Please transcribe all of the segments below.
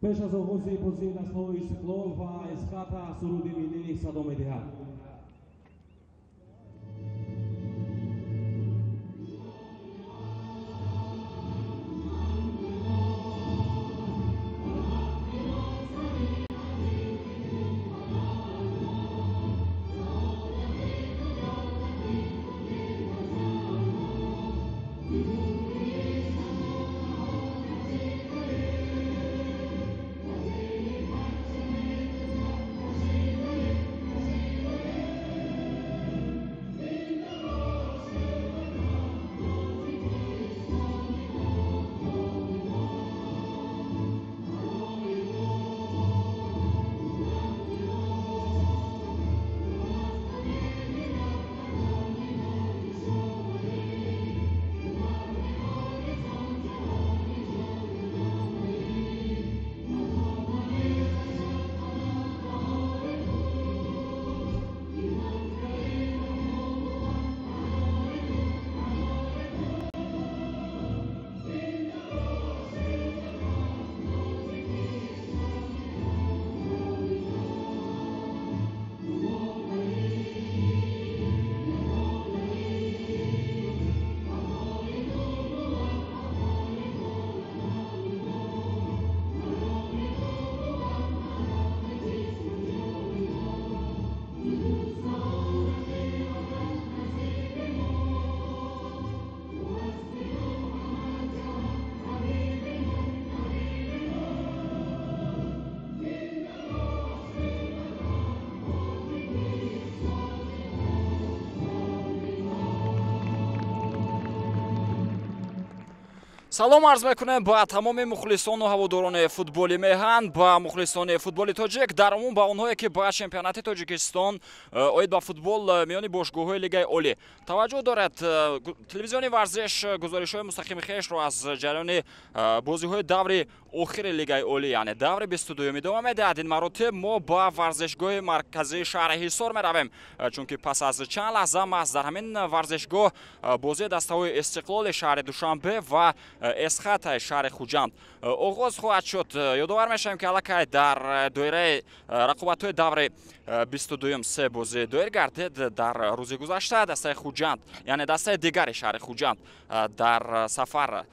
Пеш аз оғози бозии дастаҳои Истиқлол ва Эсхата суруди миллӣ садо медиҳад. Салом арз мекунем ба тамоми мухлисону ҳаводорони футболи меҳан, ба мухлисони футболи тоҷик, дар умум ба онҳое ки ба чемпионати Тоҷикистон оид ба футбол миёни бошгоҳҳои Лигаи Олӣ таваҷҷӯҳ дорад. Телевизиони варзиш гузоришҳои мустақими хешро аз ҷараёни бозиҳои даври охири Лигаи Олӣ, яъне даври 22-юм идома медиҳад. Ин маротиб мо ба варзишгоҳи марказии шаҳри Ҳисор меравем, чунки пас аз чанд лаҳза маҳз дар ҳамин варзишгоҳ бозии дастаҳои Истиқлоли шаҳри Душанбе ва Эсхатаи шаҳри Хуҷанд оғоз хоҳад шуд. Ёдовар мешавем, ки аллакай дар доираи рақобатҳои даври 22-юм се бозӣ доир гардид. Дар рӯзи гузашта дастаи Хуҷанд, яъне дастаи дигари шаҳри Хуҷанд, дар сафар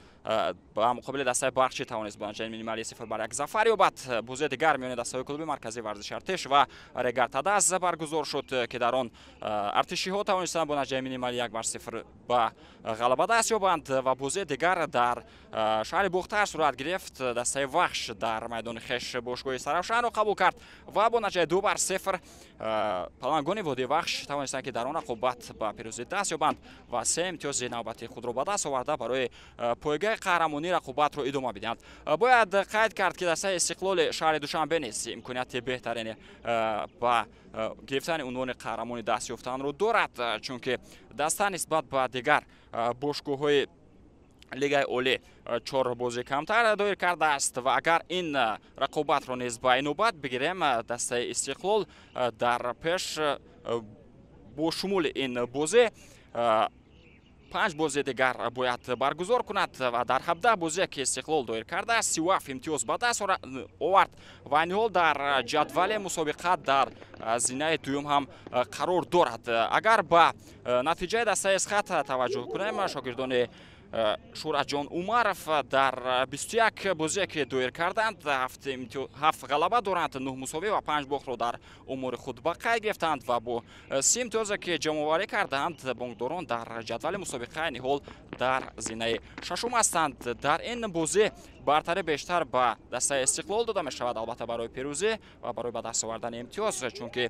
ба муқобили дастаи Барқчӣ тавонист бо натиҷаи минималии 0-1 зафар ёбад. Бозии дигар миёни дастаҳои клуби марказии варзиши Артиш ва Регар Тадаз баргузор шуд, ки дар он артишиҳо тавонистанд бо натиҷаи минималии 1-0 ба ғалаба даст ёбанд. Ва бозии дигар дар шаҳри Бохтар сурат гирифт. Дастаи Вахш дар майдони хеш бошгоҳи Саравшанро қабул кард ва бо натиҷаи 2-0 палангони водии Вахш тавонистанд, ки дар он рақобат ба пирӯзӣ даст ёбанд ва се имтиёзи навбати худро ба даст оварда барои пойгаи қаҳрамонӣ рақобатро идома бидиҳанд. Бояд қайд кард, ки дастаи Истиқлоли шаҳри Душанбе низ имконияти беҳтарине ба гирифтани унвони қаҳрамонӣ даст ёфтанро дорад, чунки даста нисбат ба дигар бошгоҳҳои Лигаи Олӣ 4 бозӣ камтар доир кардааст. Ва агар ин рақобатро низ ба инобат бигирем, дастаи Истиқлол дар пеш бо шумули ин бозӣ 5 бозии дигар бояд баргузор кунад ва дар 17 бозие ки Истиқлол доир кардааст, 37 имтиёз ба даст овард ва айни ҳол дар ҷадвали мусобиқа дар зинаи дуюм ҳам қарор дорад. Агар ба натиҷаи дастаи Эсхата таваҷҷӯҳ кунем, шогирдони Шураҷон Умаров дар 21 бозие ки доир карданд, 7 ғалаба доранд, 9 мусовӣ ва 5 бохтро дар умури худ ба қайд гирифтанд ва бо 30 имтиёзе ки ҷамъоварӣ карданд, бонкдорон дар ҷадвали мусобиқа айни ҳол дар зинаи шашум ҳастанд. Дар ин бозӣ бартарӣ бештар ба дастаи Истиқлол дода мешавад, албатта барои пирӯзӣ ва барои ба даст овардани имтиёз, чунки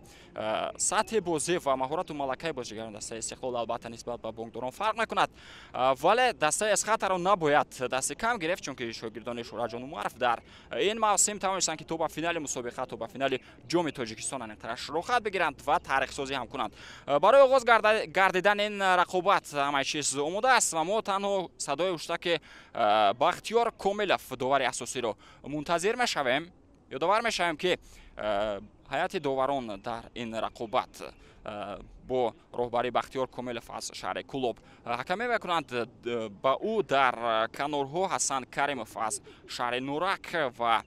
сатҳи бозӣ ва маҳорату малакаи бозигарони дастаи Истиқлол албатта нисбат ба бонкдорон фарқ мекунад. Вале дастаи Эсхатаро набояд дасти кам гирифт, чунки шогирдони Шураҷон Умаров дар ин мавсим тавонистанд, ки то ба финали мусобиқа, то ба финали ҷоми Тоҷикистон аниқтараш роҳхат бигиранд ва таърихсозӣ ҳам кунанд. Барои оғоз гардидани ин рақобат ҳамаи чиз омода аст ва мо танҳо садои ҳуштаки Бахтиёр Комилов, довари асосиро мунтазир мешавем. Ёдовар мешавем, ки ҳайати доварон дар ин рақобат бо роҳбари Бахтиёр Комилов аз шаҳри Кулоб ҳакамӣ мекунанд. Ба ӯ дар канорҳо Ҳасан Каримов аз шаҳри Нурак ва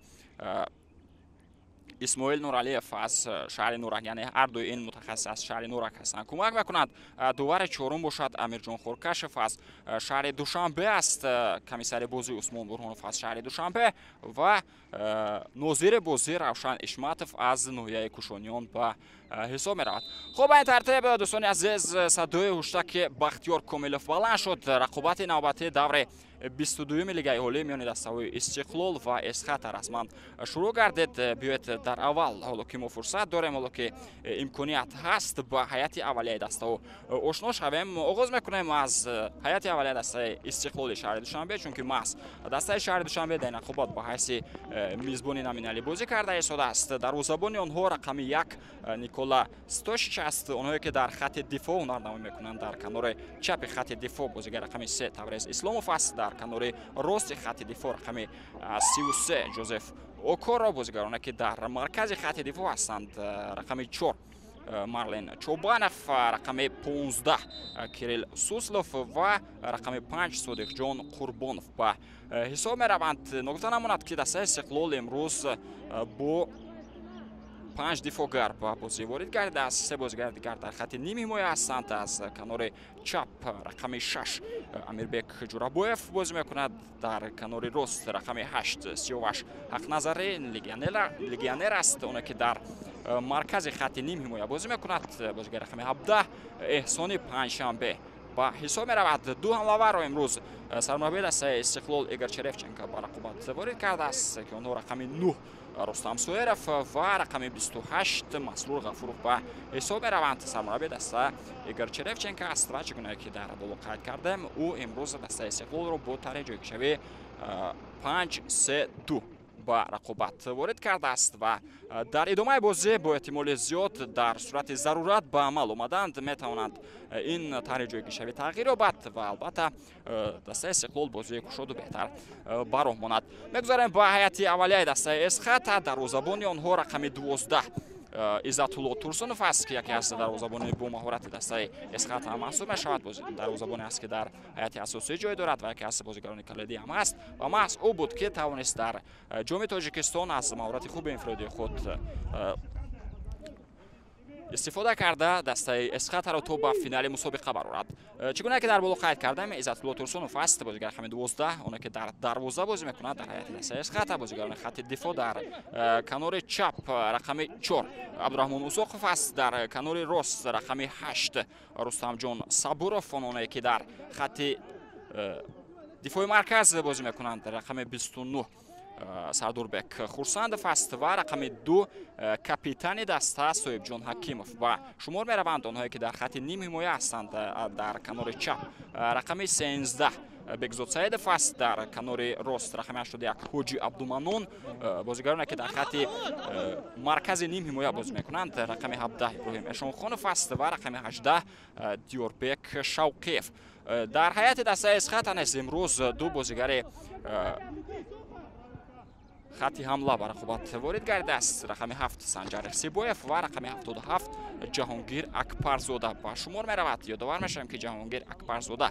Исмоил Нуралиев аз шаҳри Нурак, яъне ҳар дуи ин мутахассис аз шаҳри Нурак ҳастанд, кӯмак мекунанд. Довари чорум бошад Амирҷон Хоркашев аз шаҳри Душанбе аст. Комиссари бозӣ Усмон Бурҳонов аз шаҳри Душанбе ва нозири бозӣ Равшан Ишматов аз ноҳияи Кушониён ба ҳисоб меравад. Хуб, ба ин тартиб, дӯстони азиз, садои ҳуштаки Бахтиёр Комилов баланд шуд. Рақобати навбатии даври 22-юми Лигаи олӣ миёни дастаҳои Истиқлол ва Эсхата расман шурӯъ гардид. Биёед, дар аввал, ҳоло ки мо фурсат дорем, ҳоло ки имконият ҳаст, ба ҳайати аввалияи дастаҳо ошно шавем. Оғоз мекунем аз ҳайати аввалияи дастаи Истиқлоли шаҳри Душанбе, чунки маҳз дастаи шаҳри Душанбе дар ин рақобат ба ҳайси мизбони номиналӣ бозӣ карда истодааст. Дарвозабони онҳо рақами 1 Никола Стошич аст. Онҳое ки дар хатти дифоъ ҳунарнамоӣ мекунанд, дар канори чапи хатти дифоъ бозигари рақами 3 Таврез Исломов аст, дар канори рости хатти дифоъ рақами 33 Ҷозеф Окоро. Бозигароне ки дар маркази хатти дифоъ ҳастанд, рақами 4 Марлен Чобанов, рақами 15 Кирилл Суслов ва рақами 5 Содиқҷон Қурбонов ба ҳисоб мераванд. Ногуфта намонад, ки дастаи Истиқлол имрӯз бо панҷ дифоъгар ба бозӣ ворид гардидааст. Се бозигари дигар дар хатти нимҳимоя ҳастанд. Аз канори чап рақами 6 Амирбек Ҷурабоев бозӣ мекунад, дар канори рост рақами 8 Сиёваш Ҳақназарӣ, легионер аст. Оне ки дар маркази хатти нимҳимоя бозӣ мекунад, бозигари рақами 17 Эҳсони Панҷшанбе ба ҳисоб меравад. Ду ҳамлаварро имрӯз сармураббии дастаи Истиқлол Игор Черевченко ба рақобат ворид кардааст, ки онҳо рақами 9 Рустам Соиров ва рақами 28 Масрур Ғафуров ба ҳисоб мераванд. Сармураббии даста Игор Черевченко аст ва чӣ гунае ки дар боло қайд кардем, ӯ имрӯз дастаи Истиқлолро бо тарҳи ҷойгиршавӣ 5-3-2 ба рақобат ворид кардааст ва дар идомаи бозӣ бо эҳтимоли зиёд, дар сурати зарурат ба амал омаданд, метавонанд ин тарҳи ҷойгиршавӣ тағйир ёбад ва албатта дастаи Истиқлол бозии кушоду беҳтар ба роҳ монад. Мегузарем ба ҳайати аввалияи дастаи Эсхата. Дарвозабони онҳо рақами 12 Иззатулло Турсунов аст, ки яке аз дарвозабони бомаҳорати дастаи Эсхата маҳсуб мешавад. Дарвозабоне аст, ки дар ҳайати асосӣ ҷой дорад ва яке аз бозигарони калидӣ ҳам аст ва маҳз ӯ буд, ки тавонист дар Ҷоми Тоҷикистон аз маҳорати хуби инфиродии худ истифода карда, дастаи Эсхатаро то ба финали мусобиқа барорад. Чӣ гуна ки дар боло қайд кардам, Иззатулло Турсунов аст бозигар рақами 12, оне ки дар дарвоза бозӣ мекунад дар ҳайати дастаи Эсхата. Бозигарони хатти дифоъ: дар канори чап рақами 4 Абдураҳмон Усоқов аст, дар канори рост рақами 8 Рустамҷон Сабуров. Ононе ки дар хатти дифои марказ бозӣ мекунанд, рақами 29 Сардорбек Хурсандов аст ва рақами 2 капитани даста Соҳибҷон Ҳакимов ба шумор мераванд. Онҳое ки дар хатти нимҳимоя ҳастанд, дар канори чап рақами 13 Бекзод Саидов аст, дар канори рост рақами 81 Ҳоҷи Абдуманон. Бозигароне ки дар хатти маркази нимҳимоя бозӣ мекунанд, рақами 17 Иброҳим Эшонхонов аст ва рақами 18 Диёрбек Шавқиев. Дар ҳайати дастаи Эсхата низ имрӯз ду бозигари хатти ҳамла ба рақобат ворид гардидааст. Рақами 7 Санҷар Сибоев ва рақами 77 Ҷаҳонгир Акбарзода ба шумор меравад. Ёдовар мешавем, ки Ҷаҳонгир Акбарзода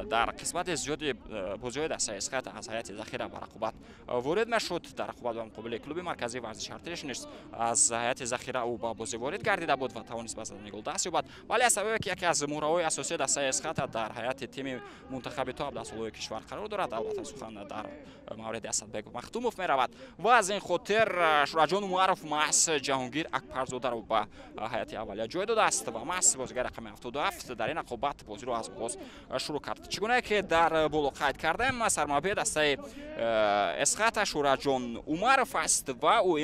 дар қисмати зиёди бозиҳои дастаи Эсхата аз ҳайати захира ба рақобат ворид мешуд. Дар рақобат ба муқобили клуби марказии варзиши Артиш низ аз ҳайати захира ӯ ба бозӣ ворид гардида буд ва тавонист ба задани гол даст ёбад. Вале аз сабабе ки яке аз муҳраҳои асосии дастаи Эсхата дар ҳайати тими мунтахаби то 17 солаҳои кишвар қарор дорад, албатта сухан дар мавриди Асадбек Махтумов меравад, ва аз ин хотир Шураҷон Умаров маҳз Ҷаҳонгир Акбарзодаро ба ҳайати аввалия ҷой додааст ва маҳз бозигари рақами 77 дар ин рақобат бозиро аз оғоз шурӯъ кард. Чӣ гунае ки дар боло қайд кардем, сармураббии дастаи Эсхата Шураҷон Умаров аст ва ӯ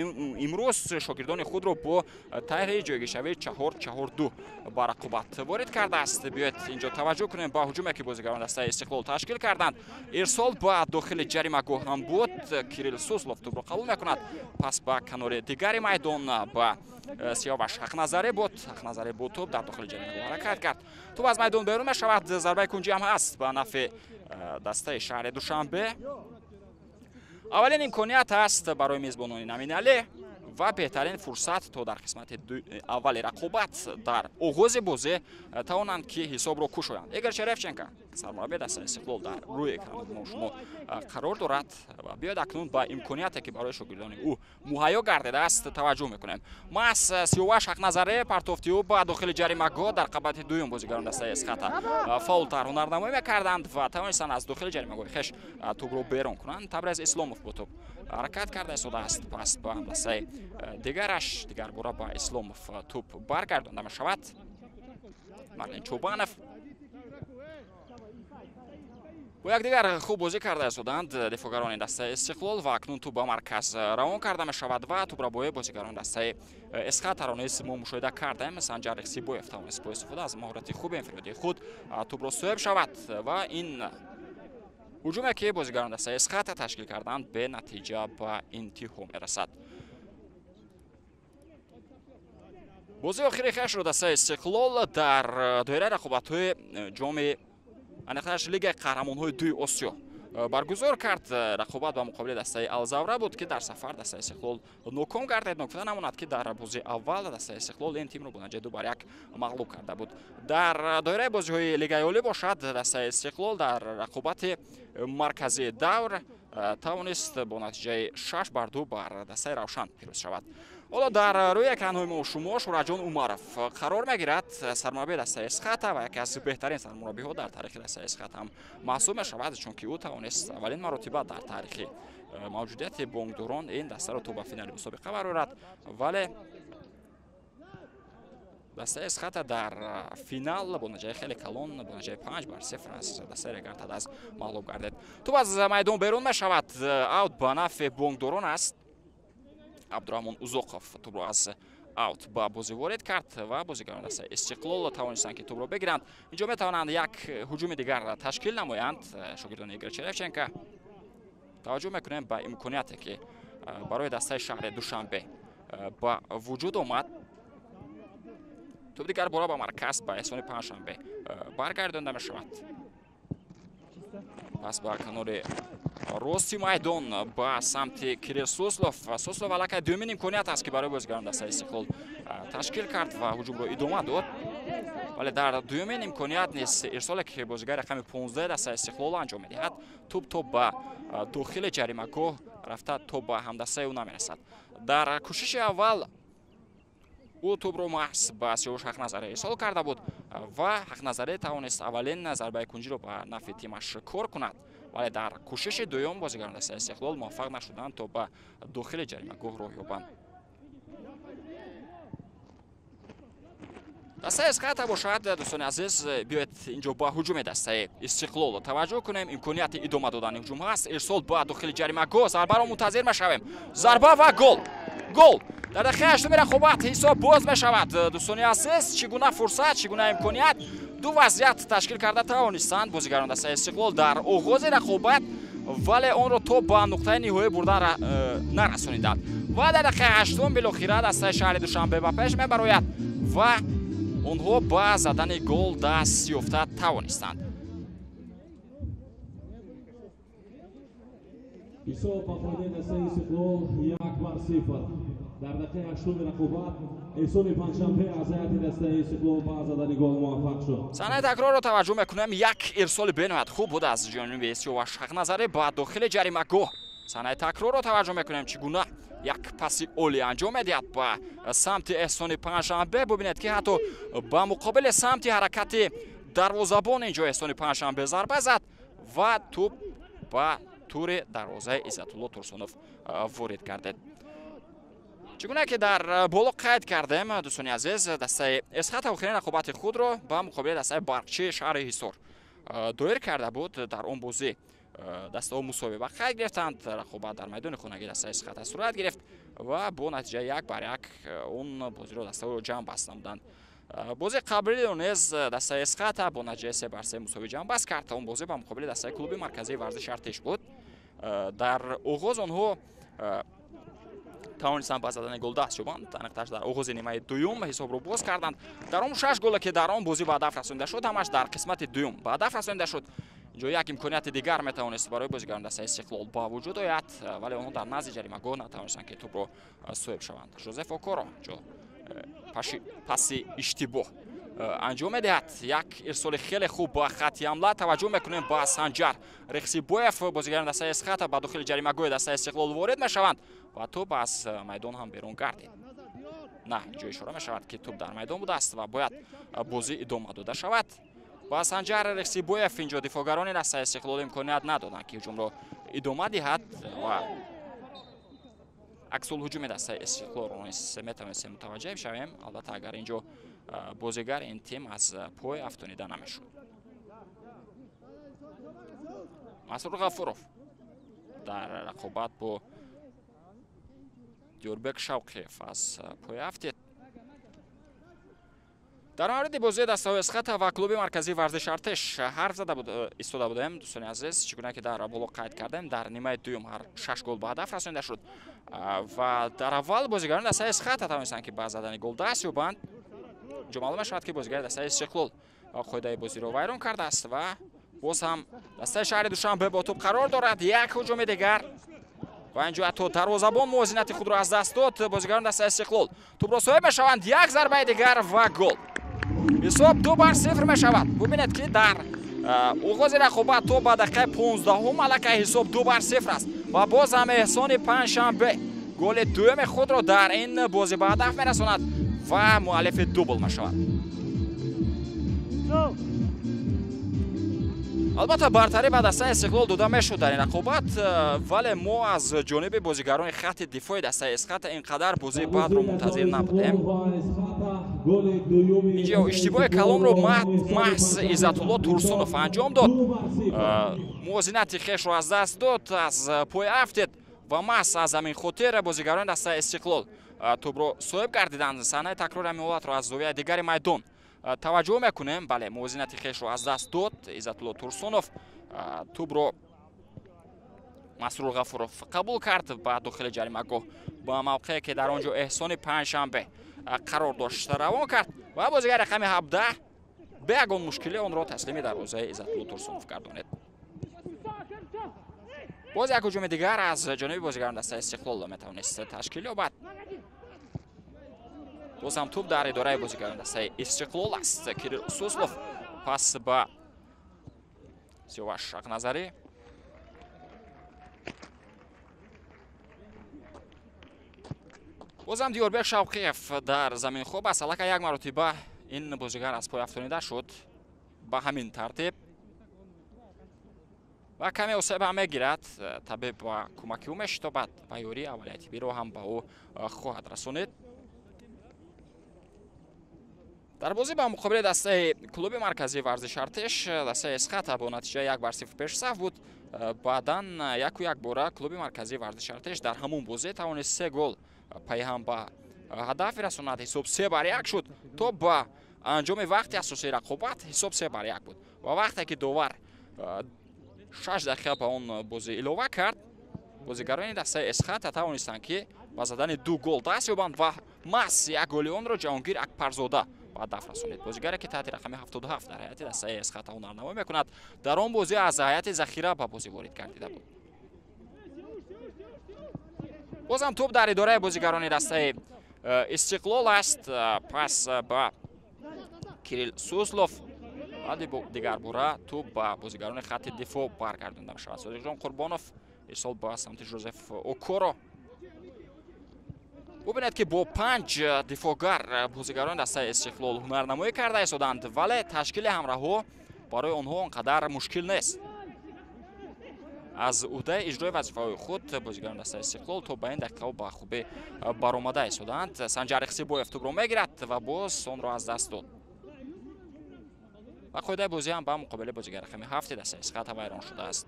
имрӯз шогирдони худро бо тарҳи ҷойгиршавии 4-4-2 ба рақобат ворид кардааст. Биёед, инҷо таваҷҷӯҳ кунем ба ҳуҷуме, ки бозигарони дастаи Истиқлол ташкил карданд. Ирсол ба дохили ҷаримагоҳ ҳам буд. Кирилл Суслов тӯбро қабул мекунад, пас ба канори дигари майдон ба Сиёваш Ҳақназарӣ буд. Ҳақназарӣ бо тӯб дар дохили ҷаримагоҳ ҳаракат кард, тӯб аз майдон берун мешавад. Зарбаи кунҷӣ ҳам ҳаст ба нафъи дастаи шаҳри Душанбе. Аввалин имконият аст барои мезбонони номиналӣ ва беҳтарин фурсат, то дар қисмати аввали рақобат, дар оғози бозӣ тавонанд, ки ҳисобро кушоянд. Игор Черевченко Сармураббии дастаи Истиқлол дар рӯи экрани мо шумо қарор дорад ва биёед акнун ба имконияте, ки барои шогирдони ӯ муҳайё гардидааст, таваҷҷӯҳ мекунем. Маҳз Сиёваш Ҳақназаре партофти ӯ ба дохили ҷаримагоҳ. Дар қабати дуюм бозигарон дастаи Эсхата фаултар ҳунарнамоӣ мекарданд ва тавонистанд аз дохили ҷаримагоҳи хеш тӯбро берун кунанд. Табрез Исломов бо тӯб ҳаракат карда истодааст. Пас ба дастаи дигараш дигарбора ба Исломов тӯб баргардонда мешавад. Марлен Чобанов бо якдигар хуб бозӣ карда истоданд дифоъгарони дастаи Истиқлол ва акнун тӯб ба марказ равон карда мешавад ва тӯбрабои бозигарони дастаи Эсхатаро низ мо мушоҳида кардем. Санҷар Ихсибоев тавонист бо истифода аз маҳорати хуби инфиродии худ тӯбро соҳиб шавад ва ин ҳуҷуме, ки бозигарони дастаи Эсхата ташкил карданд, бенатиҷа ба интиҳо мерасад. Бозии охири хешро дастаи Истиқлол дар доираи рақобатҳои ҷоми, аниқтараш Лигаи қаҳрамонҳои дуи Осиё баргузор кард. Рақобат ба муқобили дастаи Алзавра буд, ки дар сафар дастаи Истиқлол ноком гардид. Ногуфта намонад, ки дар бозии аввал дастаи Истиқлол ин тимро бо натиҷаи 2-1 мағлуб карда буд. Дар доираи бозиҳои Лигаи олӣ бошад, дастаи Истиқлол дар рақобати марказии давр тавонист бо натиҷаи 6-2 бар дастаи Равшан пирӯз шавад. Ҳоло дар рӯи экранҳои мо шумо Шураҷон Умаров қарор мегирад, сармураббии дастаи Эсхата ва яке аз беҳтарин сармураббиҳо дар таърихи дастаи Эсхата ҳам маҳсуб мешавад, чунки ӯ тавонист аввалин маротиба дар таърихи мавҷудияти бонкдорон ин дастаро то ба финали мусобиқа барорад. Вале дастаи Эсхата дар финал бо натиҷаи хеле калон, бо натиҷаи 5-0 аз дастаи Регар-ТадАЗ мағлуб гардид. Тӯб аз майдон берун мешавад, аут ба нафъи бонкдорон аст. Абдураҳмон Узоқов тӯбро аз аут ба бозӣ ворид кард ва бозигарони дастаи Истиқлол тавонистанд, ки тӯбро бигиранд. Инҷо метавонанд як ҳуҷуми дигар ташкил намоянд шогирдони Игор Черевченко. Таваҷҷӯҳ мекунем ба имконияте, ки барои дастаи шаҳри Душанбе ба вуҷуд омад. Тӯб дигар бора ба марказ ба Эҳсони Панҷшанбе баргардонда мешавад. Пас ба канори рости майдон ба самти Кирилл Суслов. Суслов аллакай дуюмин имконият аст, ки барои бозигарон дастаи Истиқлол ташкил кард ва ҳуҷумро идома дод. Вале дар дуюмин имконият низ ирсоле, ки бозигари рақами 15 дастаи Истиқлол анҷом медиҳад, тӯб то ба дохили ҷаримагоҳ рафта то ба ҳамдастаи ӯ намерасад. Дар кӯшиши аввал ӯ тӯбро маҳз ба Сиёвуш Ҳақназаре ирсол карда буд ва Ҳақназаре тавонист аввалин зарбаи кунҷиро ба нафъи тимаш кор кунад. Вале дар кӯшиши дуюм бозигарони дастаи Истиқлол муваффақ нашуданд то ба дохили ҷаримагоҳ роҳ ёбанд. Дастаи Эсхата бошад, дӯстони азиз, биёед инҷо ба ҳуҷуми дастаи Истиқлол таваҷҷӯҳ кунем. Имконияти идома додани ҳуҷум ҳаст. Ирсол ба дохили ҷаримагоҳ, зарбаро мунтазир мешавем. Зарба ва гол! Гол! Дар дақиқаи ҳаштуми рақобат ҳисоб боз мешавад. Дӯстони азиз, чӣ гуна фурсат, чӣ гуна имконият! Ду вазъият ташкил карда тавонистанд бозигарони дастаи Истиқлол дар оғози рақобат, вале онро то ба нуқтаи ниҳоӣ бурдан нарасониданд. Ва дар дақиқаи ҳаштум билохира дастаи шаҳри Душанбе ба пеш мебарояд ва онҳо ба задани гол даст ёфта тавонистанд. Ҳисоб ба фоидаи дастаи Истиқлол 1-0. Дар дақиқаи ҳаштуми рақобат Эҳсони Панҷшанбе аз ҳайати дастаи Истиқлол ба задани гол муваффақ шуд. Саҳнаи такрорро таваҷҷӯҳ мекунем. Як ирсоли бениҳоят хуб буд аз ҷониби Сиёваш Ҳақназарӣ ба дохили ҷаримагоҳ. Саҳнаи такрорро таваҷҷӯҳ мекунем, чӣ гуна як паси олӣ анҷом медиҳад ба самти Эҳсони Панҷшанбе. Бубинед, ки ҳатто ба муқобили самти ҳаракати дарвозабон инҷо Эҳсони Панҷшанбе зарба зад ва тӯб ба тури дарвозаи Иззатулло Турсунов ворид гардид. Чӣ гуна ки дар боло қайд кардем, дӯстони азиз, дастаи Эсхата охирин рақобати худро ба муқобили дастаи Барқчии шаҳри Ҳисор доир карда буд. Дар он бозӣ дастаҳо мусовӣ ба қайд гирифтанд. Рақобат дар майдони хонагии дастаи Эсхата сурат гирифт ва бо натиҷаи 1-1 он бозиро дастаҳо ҷамъбаст намуданд. Бозии қаблиро низ дастаи Эсхата бо натиҷаи 3-3 мусовӣ ҷамъбаст кард. Он бозӣ ба муқобили дастаи клуби марказии варзиши Артиш буд. Дар оғоз онҳо тавонистанд ба задани гол даст ёбанд. Аниқтараш дар оғози нимаи дуюм ҳисобро боз карданд. Дар он 6 голе, ки дар он бозӣ ба ҳадаф расонида шуд, ҳамаш дар қисмати дуюм ба ҳадаф расонида шуд. Инҷо як имконияти дигар метавонист барои бозигарони дастаи Истиқлол ба вуҷуд ояд, вале онҳо дар назди ҷаримагоҳ натавонистанд, ки тӯбро соҳиб шаванд. Жозеф Окоро инҷо паси иштибоҳ анҷом медиҳад. Як ирсоли хеле хуб ба хатти ҳамла. Таваҷҷӯҳ мекунем ба Санҷар Рехсибоев, бозигари дастаи Эсхата ба дохили ҷаримагоҳи дастаи Истиқлол ворид мешаванд ва тӯб аз майдон ҳам берун гардид. На, инҷо ишора мешавад, ки тӯб дар майдон будааст ва бояд бозӣ идома дода шавад. Ба Санҷар Рехсибоев инҷо дифоъгарони дастаи Истиқлол имконият надоданд, ки ҳуҷумро идома диҳад ва аксул ҳуҷуми дастаи Истиқлолро низ метавонистем мутаваҷҷеҳ шавем. Албатта, агар инҷо бозигар ин тим аз пой афтонида намешуд. Масрур Ғафуров дар рақобат бо Диёрбек Шавқиев аз пой афтид. Дар мавриди бозии дастаҳои Эсхата ва клуби марказии варзиши Артеш ҳарф зада истода будем, дӯстони азиз. Чӣ гуна ки дар боло қайд кардем, дар нимаи дуюм ҳар 6 гол ба ҳадаф расонида шуд ва дар аввал бозигарони дастаи Эсхата тавонистанд, ки ба задани гол даст ёбанд. Инҷо маълум мешавад, ки бозигари дастаи Истиқлол қоидаи бозиро вайрон кардааст ва боз ҳам дастаи шаҳри Душанбе бо тӯб қарор дорад. Як ҳуҷуми дигар ва инҷо ҳатто дарвозабон мувозинати худро аз даст дод. Бозигарони дастаи Истиқлол тӯбро соҳиб мешаванд. Як зарбаи дигар ва гол. Ҳисоб 2-0 мешавад. Бубинед, ки дар оғози рақобат то ба дақиқаи 15 аллакай ҳисоб 2-0 аст ва боз ҳам Эҳсони Панҷшанбе голи дуюми худро дар ин бозӣ ба ҳадаф мерасонад ва муаллифи дубл мешавад. Албатта, бартарӣ ба дастаи Истиқлол дода мешуд дар ин рақобат, вале мо аз ҷониби бозигарони хатти дифои дастаи Эсхата ин қадар бозии бадро мунтазир набудем. Инҷо иштибоҳи каломро маҳз Иззатулло Турсунов анҷом дод. Мувозинати хешро аз даст дод, аз пой афтид ва маҳз аз ҳамин хотир бозигарони дастаи Истиқлол тӯбро соҳиб гардиданд. Саҳнаи такрори ҳамин ҳолатро аз зовияи дигари майдон таваҷҷӯҳ мекунем. Бале, мувозинати хешро аз даст дод Иззатулло Турсунов. Тӯбро Масрур Ғафуров қабул кард ба дохили ҷаримагоҳ, ба мавқее ки дар он ҷо Эҳсони Панҷшанбе қарор дошт равон кард ва бозигари рақами 17 бе ягон мушкилӣ онро таслими дарвозаи Иззатулло Турсунов гардонид. Боз як ҳуҷуми дигар аз ҷониби бозигарони дастаи Истиқлол метавонист ташкил ёбад. Боз ҳам тӯб дар идораи бозигарони дастаи Истиқлол аст. Кирил Суслов пас ба Сиёваш Шақназарӣ. Боз ҳам Диёрбек Шавқиев дар замин хоб аст. Аллакай як маротиба ин бозигар аз пой афтонида шуд ба ҳамин тартиб ва каме осеб ҳам мегирад. Табиб ба кӯмаки ӯ мешитобад ва ёрии аввалияи тиббиро ҳам ба ӯ хоҳад расонид. Дар бозӣ ба муқобили дастаи клуби марказии варзиши Артеш дастаи Эсхата бо натиҷаи 1-0 пешсаф буд. Баъдан 1-1 бора клуби марказии варзиши Артеш дар ҳамон бозӣ тавонист 3 гол пайҳам ба ҳадаф расонад. Ҳисоб 3-1 шуд. То ба анҷоми вақти асосии рақобат ҳисоб 3-1 буд ва вақте ки довар 6 дақиқа ба он бозӣ илова кард, бозигарони дастаи Эсхата тавонистанд, ки ба задани 2 гол даст ёбанд ва маҳз як голи онро Ҷаҳонгир Акбарзода ба ҳадаф расонид. Бозигаре ки таҳти рақами 77 дар ҳайати дастаи Эсхата ҳунарнамоӣ мекунад, дар он бозӣ аз ҳайати захира ба бозӣ ворид гардида буд. Бозам тӯб дар идораи бозигарони дастаи Истиқлол аст. Пас ба Кирил Суслов ва дигарбора тӯб ба бозигарони хатти дифоъ баргардонда мешавад. Содиқҷон Қурбонов ирсол ба самти Жозеф Окоро. Бубинед, ки бо 5 дифоъгар бозигарони дастаи Истиқлол ҳунарнамоӣ карда истоданд, вале ташкили ҳамраҳҳо барои онҳо он қадар мушкил нест. Аз уҳдаи иҷрои вазифаҳои худ бозигарони дастаи Истиқлол то ба ин дақиқаҳо ба хубӣ баромада истоданд. Санҷар Рехсибоев тӯбро мегирад ва боз онро аз даст дод ва қоидаи бозӣ ҳам ба муқобили бозигари рақами 7 дастаи Эсхата вайрон шудааст.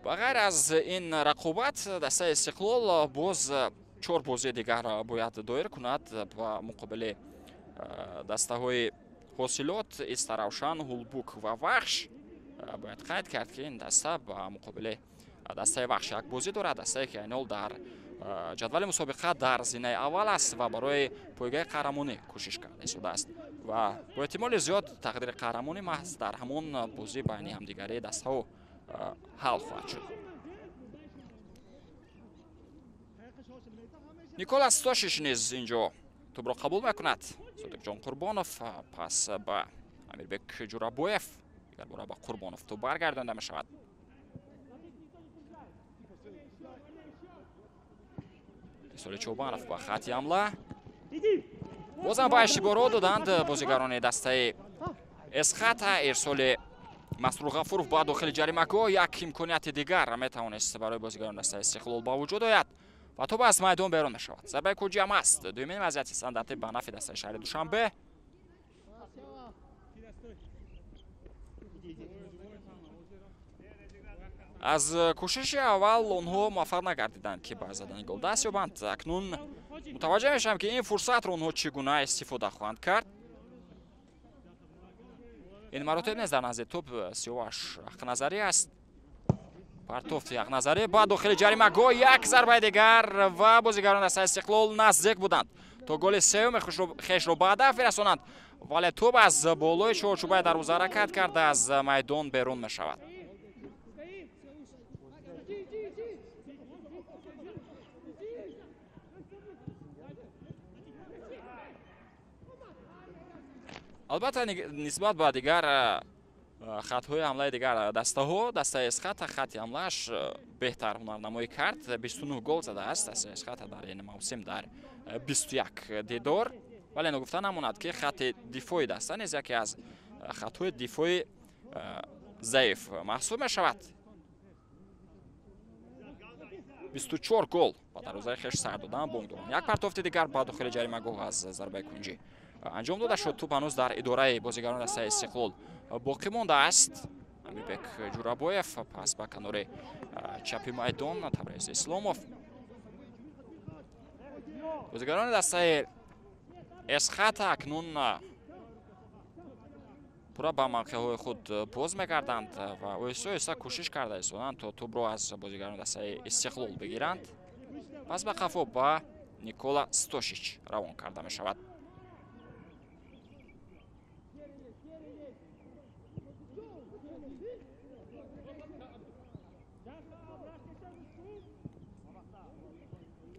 Ба ғайр аз ин рақобат дастаи Истиқлол боз 4 бозии дигар бояд доир кунад ба муқобили дастаҳои Ҳосилот, Истаравшан, Ҳулбук ва Вахш. Бояд қайд кард, ки ин даста ба муқобили дастаи Вахш як бозӣ дорад, дастае ки айнол дар ҷадвали мусобиқа дар зинаи аввал аст ва барои пойгаи қаҳрамонӣ кӯшиш карда истодааст. Ва бо эҳтимоли зиёд тақдири қаҳрамонӣ маҳз дар ҳамон бозӣ байни ҳамдигари дастаҳо ҳал хоҳад шуд. Никола Стошич низ инҷо тӯбро қабул мекунад. Содиқҷон Қурбонов пас ба Амирбек Ҷурабоев, дигар бора ба Қурбонов тӯб баргардонда мешавад. Исоли Чобанов ба хати ҳамла. Бозам ба иштибоҳро доданд бозигарони дастаи Эсхата. Ирсоли Масрур Ғафуров ба дохили ҷаримагоҳ як имконияти дигар метавонист барои бозигарони дастаи Истиқлол ба вуҷуд ояд ва тӯб аз майдон берун мешавад. Зарбаи кунҷӣ ҳам аст. Дуюмин вазъияти стандартӣ ба нафи дастаи шаҳри Душанбе. Аз кӯшиши аввал онҳо муваффақ нагардиданд, ки ба задани гол даст ёбанд. Акнун мутаваҷҷеҳ мешавам, ки ин фурсатро онҳо чӣ гуна истифода хоҳанд кард. Ин маротиб низ дар назди тӯб Сиёваш Ҳақназарӣ аст. Партофти Ҳақназарӣ ба дохили ҷаримагоҳ, як зарбаи дигар ва бозигарони дастаи Истиқлол наздик буданд то голи сеюми хешро ба ҳадаф бирасонанд, вале тӯб аз болои чорчӯбаи дарвоза ҳаракат карда аз майдон берун мешавад. Албатта, нисбат ба дигар хатҳои ҳамлаи дигар дастаҳо, дастаи Эсхата хати ҳамлааш беҳтар ҳунарнамоӣ кард. 29 гол задааст дастаи Эсхата дар ин мавсим дар 21 дидор. Вале ногуфта намонад, ки хати дифои даста низ яке аз хатҳои дифои заиф маҳсуб мешавад. 24 гол ба дарвозаи хеш сар додан бонг доранд. Як партофти дигар ба дохили ҷаримагоҳ аз зарбаи кунҷӣ анҷом дода шуд. Тӯб ҳанӯз дар идораи бозигарони дастаи Истиқлол боқӣ мондааст. Амирбек Ҷурабоев пас ба канори чапи майдон Табрез Исломов. Бозигарони дастаи Эсхата акнун пурра ба мавқеъҳои худ боз мегарданд ва оҳиста оҳиста кӯшиш карда истоданд, то тӯбро аз бозигарони дастаи Истиқлол бигиранд. Пас ба қафо ба Никола Стошич равон карда мешавад.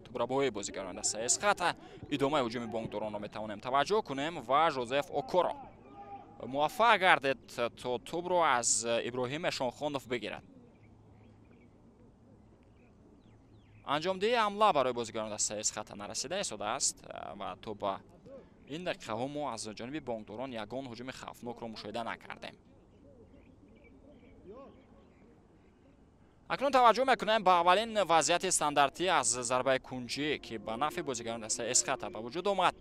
Тӯбрабои бозигарони дастаи Эсхата. Идомаи ҳуҷуми бонкдоронро метавонем таваҷҷӯҳ кунем ва Жозеф Окоро муваффақ гардид, то тӯбро аз Иброҳим Эшонхонов бигирад. Анҷомдиҳии ҳамла барои бозигарони дастаи Эсхата нарасида истодааст ва то ба ин дақиқаҳо мо аз ҷониби бонкдорон ягон ҳуҷуми хавфнокро мушоҳида накардем. Акнун таваҷҷӯҳ мекунем ба аввалин вазъияти стандартӣ аз зарбаи кунҷӣ, ки ба нафъи бозигарони дастаи Эсхата ба вуҷуд омад.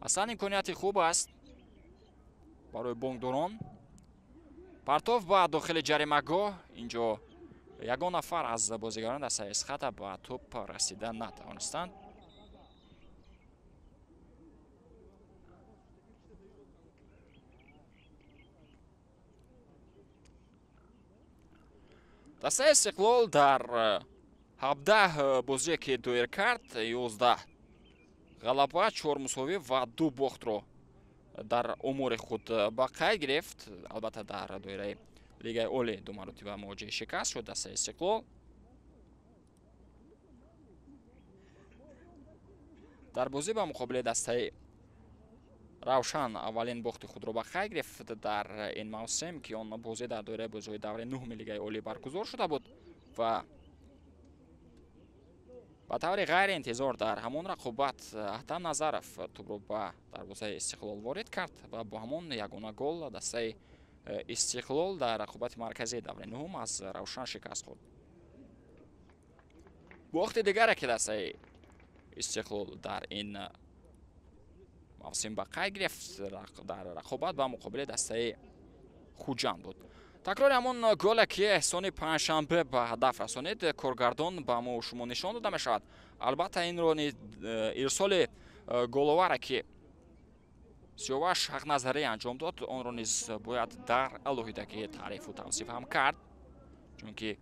Аслан имконияти хуб аст барои бонкдорон. Партов ба дохили ҷаримагоҳ. Инҷо ягон нафар аз бозигарони дастаи Эсхата ба тӯб расида натавонистанд. Дастаи Истиқлол дар 17 бозие, ки доир кард, 11 ғалаба, 4 мусовӣ ва 2 бохтро дар умури худ ба қайд гирифт. Албатта, дар доираи Лигаи Олӣ ду маротиба мувоҷиҳи шикаст шуд дастаи Истиқлол. Дар бозӣ ба муқобили дастаи Равшан аввалин бохти худро ба қайд гирифт дар ин мавсим, ки он бозӣ дар доираи бозиҳои давраи нуҳуми Лигаи Олӣ баргузор шуда буд ва ба таври ғайриинтизор дар ҳамон рақобат Аҳтам Назаров тӯбро ба дарвозаи Истиқлол ворид кард ва бо ҳамон ягона гол дастаи Истиқлол дар рақобати марказии давраи нуҳум аз Равшан шикаст хӯрд. Бохти дигаре, ки дастаи Истиқлол дар ин мавсим ба қайд гирифт, дар рақобат ба муқобили дастаи Хуҷанд буд. Такрори ҳамон голе, ки Эҳсони Панҷшанбе ба ҳадаф расонид, коргардон ба мо шумо нишон дода мешавад. Албатта, инро ирсоли головаре, ки Сиёваш Ҳақназарӣ анҷом дод, онро низ бояд дар алоҳидагӣ таърифу тавсиф ҳам кард, чунки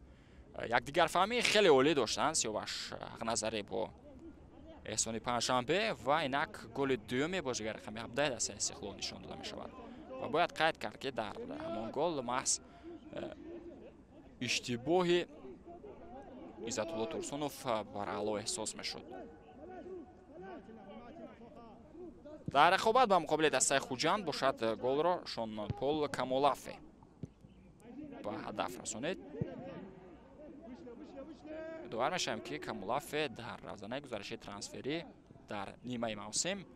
якдигарфаҳмии хеле олӣ доштанд Сиёваш Ҳақназарӣ бо Эҳсони Панҷшанбе ва инак голи дуюми бозигари рақами 17 дастаи Истиқлол нишон дода мешавад. Ва бояд қайд кард, ки дар ҳамон гол маҳз иштибоҳи Иззатулло Турсунов бараъло эҳсос мешуд. Дар рақобат ба муқобили дастаи Хуҷанд бошад, голро Шон Пол Камолафе ба ҳадаф расонид. Ёдовар мешавем, ки Камолафе дар равзанаи гузариши трансферӣ дар нимаи мавсим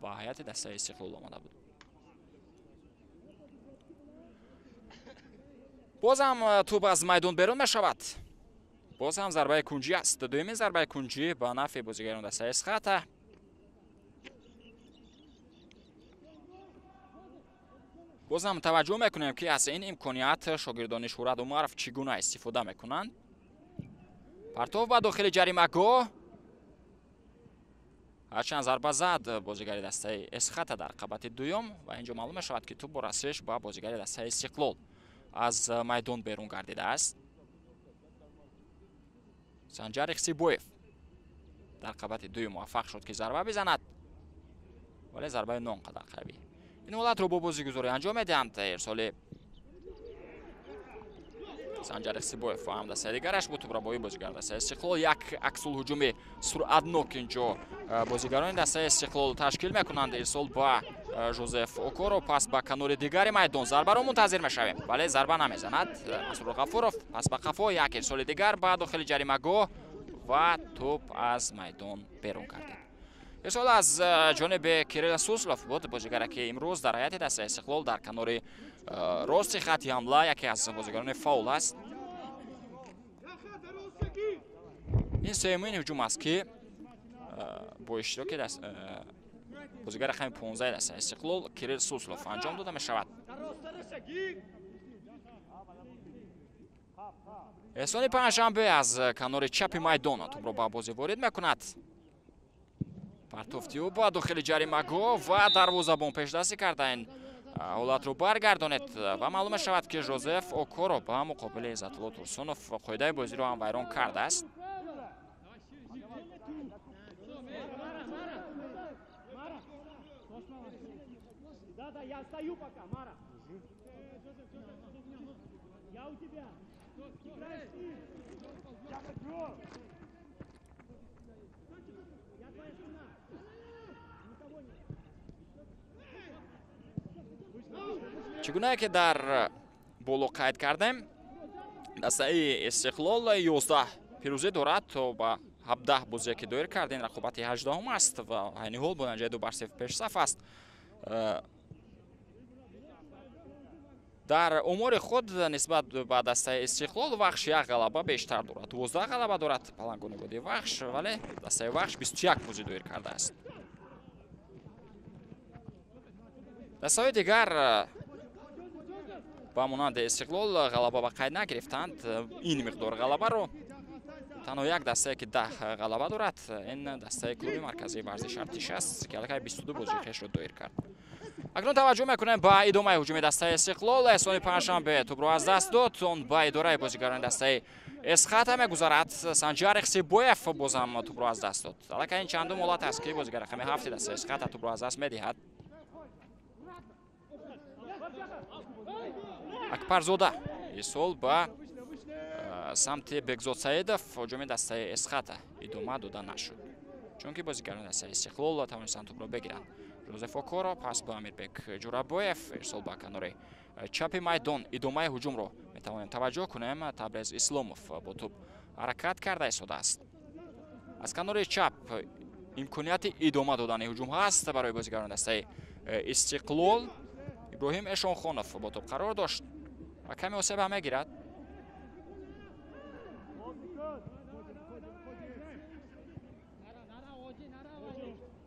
ба ҳайати дастаи Истиқлол омада буд. Боз ҳам тӯб аз майдон берун мешавад. Боз ҳам зарбаи кунҷӣ аст. Дуюмин зарбаи кунҷӣ ба нафъи бозигарони дастаи Эсхата. Боз ҳам таваҷҷӯҳ мекунем, ки аз ин имконият шогирдони Шӯҳрат Умаров чӣ гуна истифода мекунанд. Партов ба дохили ҷаримагоҳ. Ҳарчанд зарба зад бозигари дастаи Эсхата дар қабати дуюм ва инҷо маълум мешавад, ки тӯб бо расиш ба бозигари дастаи Истиқлол аз майдон берун гардидааст. Санҷар Ихсибоев дар қабати дуюм муваффақ шуд, ки зарба бизанад, вале зарбаи он қадар қавӣ. Ин ҳолатро бо бозигузорӣ анҷом медиҳанд. Ирсоли Санҷар Ихсибоев ва ҳамдастаи дигараш бо тӯбрабои бозигари дастаи Истиқлол. Як аксулҳуҷуми суръатнок инҷо бозигарони дастаи Истиқлол ташкил мекунанд. Ирсол ба Жозеф Окоро, пас ба канори дигари майдон зарбаро мунтазир мешавем, вале зарба намезанад Масрур Ғафуров. Пас ба қафо як ирсоли дигар ба дохили ҷаримагоҳ ва тӯб аз майдон берун гардид. Ирсол аз ҷониби Кирилл Суслов буд, бозигаре ки имрӯз дар ҳайати дастаи Истиқлол дар канори рости хати ҳамла яке аз бозигарони фаъол аст. Ин сеюмин ҳуҷум аст, ки бо иштироки бозигари рақами 15 дастаи Истиқлол Кирилл Суслов анҷом дода мешавад. Эҳсони Панҷшанбе аз канори чапи майдон тӯбро ба бозӣ ворид мекунад. Партофти ӯ ба дохили ҷаримагоҳ ва дарвозабон пешдастӣ карда ин ҳолатро баргардонед ва маълум мешавад, ки Жозеф Окоро ба муқобили Иззатулло Турсунов қоидаи бозиро ҳам вайрон кардааст. Чӣ гунае ки дар боло қайд кардем, дастаи Истиқлол 11 пирӯзӣ дорад то ба 17 бозие ки доир кард. Ин рақобати 18 аст ва айни ҳол бо натиҷаи 2-0 пешсаф аст. Дар умури худ нисбат ба дастаи Истиқлол Вахш як ғалаба бештар дорад, 12 ғалаба дорад палангони водии Вахш, вале дастаи Вахш 21 бозӣ доир кардааст. Дастаҳои дигар ба монанди Истиқлол ғалаба ба қайд нагирифтанд. Ин миқдор ғалабаро танҳо як дастае ки 10 ғалаба дорад, ин дастаи клуби марказии варзиши Артиш аст, ки аллакай 22 бозии хешро доир кард. Акнун таваҷҷӯҳ мекунем ба идомаи ҳуҷуми дастаи Истиқлол. Эҳсони Панҷшанбе тӯбро аз даст дод, он ба идораи бозигарони дастаи Эсхата мегузарад. Санҷар Ихсибоев бозам тӯбро аз даст дод. Аллакай ин чандум ҳолат аст, ки бозигари рақами 7 дастаи Эсхата тӯбро аз даст медиҳад. Акбарзода ирсол ба самти Бекзод Саидов ҳуҷуми дастаи Эсхата идома дода нашуд, чунки бозигарони дастаи Истиқлол тавонистанд тӯбро бигиранд. Жозеф Окоро пас ба Амирбек Ҷурабоев, ирсол ба канори чапи майдон. Идомаи ҳуҷумро метавонем таваҷҷӯҳ кунем. Табрез Исломов бо тӯб ҳаракат карда истодааст. Аз канори чап имконияти идома додани ҳуҷум ҳаст барои бозигарони дастаи Истиқлол. Иброҳим Эшонхонов бо тӯб қарор дошт ва каме осеба мегирад.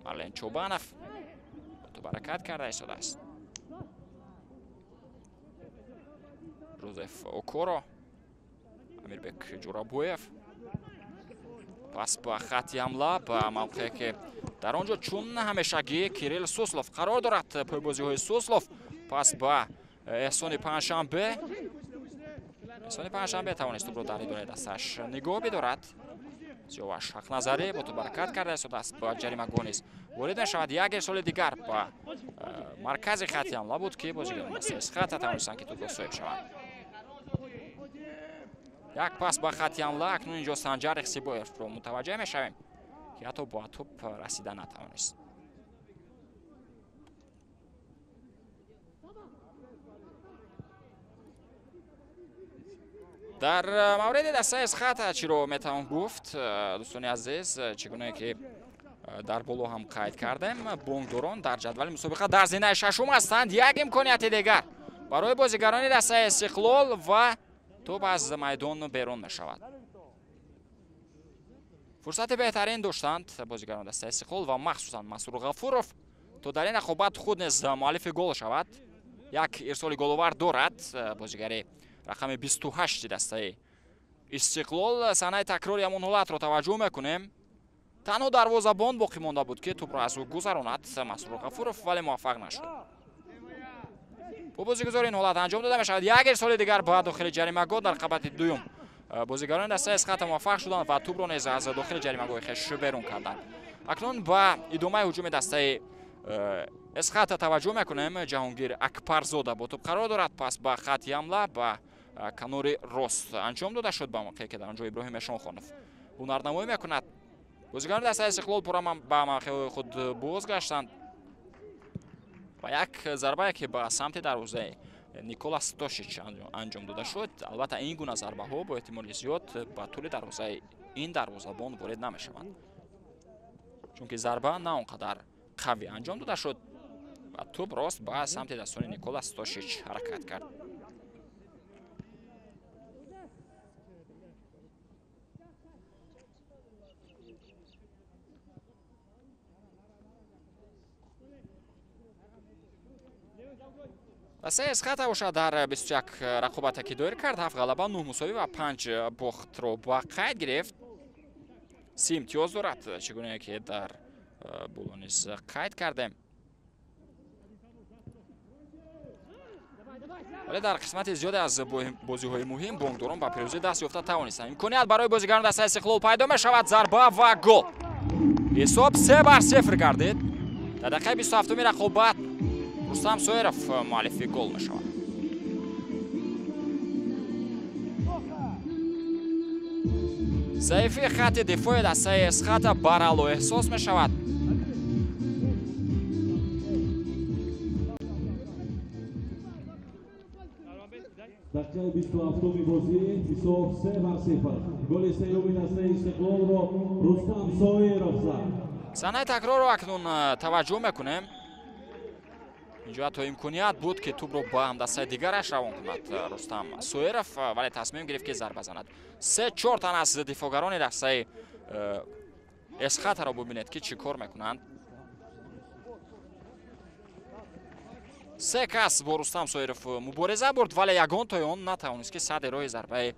Марлен Чобанов бо тӯб ҳаракат карда истодааст. Жозеф Окоро, Амирбек Ҷурабоев пас ба хати ҳамла ба мавқее ки дар он ҷо чун ҳамешагӣ Кирилл Суслов қарор дорад. Пойбозиҳои Суслов пас ба Эҳсони Панҷшанбе. Эҳсони Панҷшанбе тавонист тӯбро дар идораи дасташ нигоҳ бидорад. Сиёваш Ҳақназарӣ бо тӯб ҳаракат карда истодааст, ба ҷаримагоҳ низ ворид мешавад. Як ирсоли дигар ба маркази хатти ҳамла буд, ки бозигарони дастаи Эсхата тавонистанд, ки тӯбро соҳиб шаванд. Як пас ба хатти ҳамла, акнун инҷо Санҷар Ихсибоевро мутаваҷҷеҳ мешавем, ки ҳатто ба тӯб расида натавонист. Дар мавриди дастаи Эсхата чиро метавон гуфт, дӯстони азиз? Чӣ гунае ки дар боло ҳам қайд кардем, бонкдорон дар ҷадвали мусобиқа дар зинаи шашум ҳастанд. Як имконияти дигар барои бозигарони дастаи Истиқлол ва тӯб аз майдон берун мешавад. Фурсати беҳтарин доштанд бозигарони дастаи Истиқлол ва махсусан Масрур Ғафуров, то дар ин рақобат худ низ муаллифи гол шавад. Як ирсоли головар дорад бозигари рақами 28 дастаи Истиқлол. Санаи такрори ҳамон ҳолатро таваҷҷӯҳ мекунем. Танҳо дарвозабон боқӣ монда буд, ки тӯбро аз ӯ гузаронад Масрур Ғафуров, вале муваффақ нашуд. Бо бозигузори ин ҳолат анҷом дода мешавад. Як ирсоли дигар ба дохили ҷаримагоҳ дар қабати дуюм. Бозигарони дастаи Эсхата муваффақ шуданд ва тӯбро низ аз дохили ҷаримагоҳи хеш берун карданд. Акнун ба идомаи ҳуҷуми дастаи Эсхата таваҷҷӯҳ мекунем. Ҷаҳонгир Акбарзода бо тӯб қарор дорад. Пас ба хатти ҳамла ба канори рост анҷом дода шуд, ба мавқее ки дар он ҷо Иброҳим Эшонхонов ҳунарнамоӣ мекунад. Бозигарони дастаи Истиқлол пурра ба мавқеъҳои худ бозгаштанд ва як зарбае ки ба самти дарвозаи Никола Стошич анҷом дода шуд. Албатта, ин гуна зарбаҳо бо эҳтимоли зиёд ба тӯли дарвозаи ин дарвозабон ворид намешаванд, чунки зарба на он қадар қавӣ анҷом дода шуд ва тӯб рост ба самти дастони Никола Стошич ҳаракат кард. Дастаи Эсхата бошад дар 21 рақобате ки доир кард, 7 ғалаба, 9 мусовӣ ва 5 бохтро ба қайд гирифт. 3 имтиёз дорад, чӣ гунае ки дар боло низ қайд кардем. Вале дар қисмати зиёде аз бозиҳои муҳим бонкдорон ба пирӯзӣ даст ёфта тавонистанд. Имконият барои бозигарони дастаи Истиқлол пайдо мешавад. Зарба ва гол. Ҳисоб 3-0 гардид. Дар дақиқаи 27-уми рақобат Рустам Соиров муаллифи гол мешавад. Заифии хатти дифои дастаи Эсхата барало эҳсос мешавад. Дақиқаи 27-уми бозӣ ҳисоб 3-0. Голи сеюми дастаи Истиқлолро Рустам Соиров зад. Санаи такрорро акнун таваҷҷӯҳ мекунем. Инҷо ҳатто имконият буд, ки тӯбро ба ҳамдастаи дигараш равон кунад Рустам Соиров, вале тасмим гирифт, ки зарба занад. 3-4 тан аз дифоъгарони дастаи Эсхатаро бубинед, ки чӣ кор мекунанд. 3 кас бо Рустам Соиров мубориза бурд, вале ягон тои он натавонист, ки сади роҳи зарбаи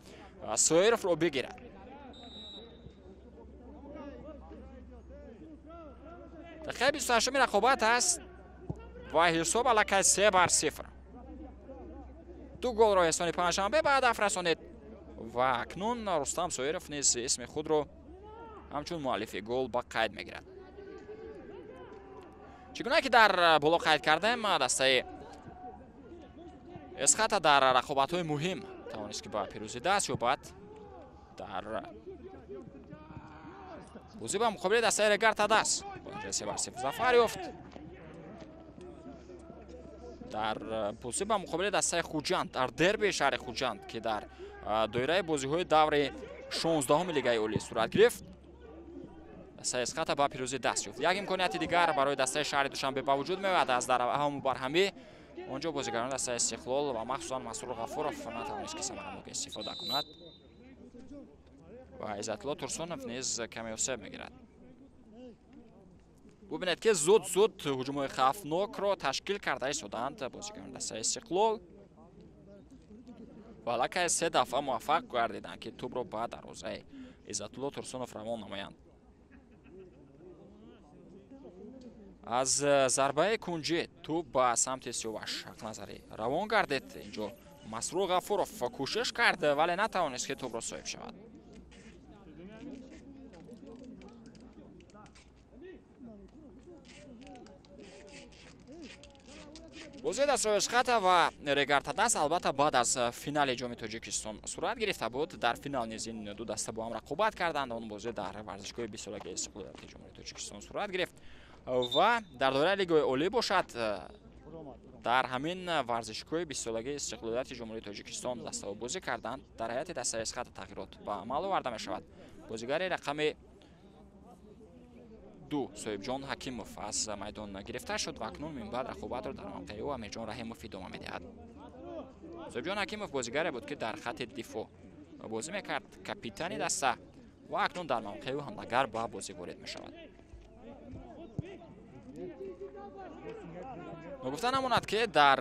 Соировро бигирад. Дақиқаи 28-уми рақобат аст ва ҳисоб аллакай 3-0. 2 голро эҳсони панҷшанбе ба ҳадаф расонид ва акнун Рустам Соиров низ исми худро ҳамчун муаллифи гол ба қайд мегирад. Чӣ гуна ки дар боло қайд кардем, дастаи Эсхата дар рақобатҳои муҳим тавонист, ки ба пирӯзӣ даст ёбад. Дар бозӣ ба муқобили дастаи Регар Тадас бо натиҷаи 3-0 зафар ёфт. Дар бозӣ ба муқобили дастаи Хуҷанд дар дербии шаҳри Хуҷанд, ки дар доираи бозиҳои даври 16-уми Лигаи Олӣ сурат гирифт, дастаи Эсхата ба пирӯзӣ даст ёфт. Як имконияти дигар барои дастаи шаҳри Душанбе ба вуҷуд меояд аз дарҳаму барҳамӣ. Он ҷо бозигарони дастаи Истиқлол ва махсусан Масрур Ғафуров натавонист, ки самаранок истифода кунад ва Иззатулло Турсунов низ каме осеб мегирад. Бубинед, ки зуд-зуд ҳуҷумҳои хавфнокро ташкил карда истоданд бозигарони дастаи Истиқлол ва аллакай 3 дафъа муваффақ гардиданд, ки тӯбро ба дарвозаи Иззатулло Турсунов равон намоянд. Аз зарбаи кунҷӣ тӯб ба самти Сиёваш Ҳақназарӣ равон гардид. Инҷо Масрур Ғафуров кӯшиш кард, вале натавонист, ки тӯбро соҳиб шавад. Бозии дастаҳои Эсхата ва Регар-ТадАЗ албатта баъд аз финали ҷоми Тоҷикистон сурат гирифта буд. Дар финал низ ин ду даста бо ҳам рақобат карданд. Он бозӣ дар варзишгоҳи бистсолагии истиқлолияти Ҷумҳурии Тоҷикистон сурат гирифт ва дар доираи Лигаи Олӣ бошад, дар ҳамин варзишгоҳи бистсолагии истиқлолияти Ҷумҳурии Тоҷикистон дастаҳо бозӣ карданд. Дар ҳайати дастаи Эсхата тағйирот ба амал оварда мешавад. Бозигари рақами 2 Соҳибҷон Ҳакимов аз майдон гирифта шуд ва акнун минбаъд рақобатро дар мавқеи ӯ Амирҷон Раҳимов идома медиҳад. Соҳибҷон Ҳакимов бозигаре буд, ки дар хати дифоъ бозӣ мекард, капитани даста, ва акнун дар мавқеи ӯ ҳамлагар ба бозӣ ворид мешавад. Ногуфта намонад, ки дар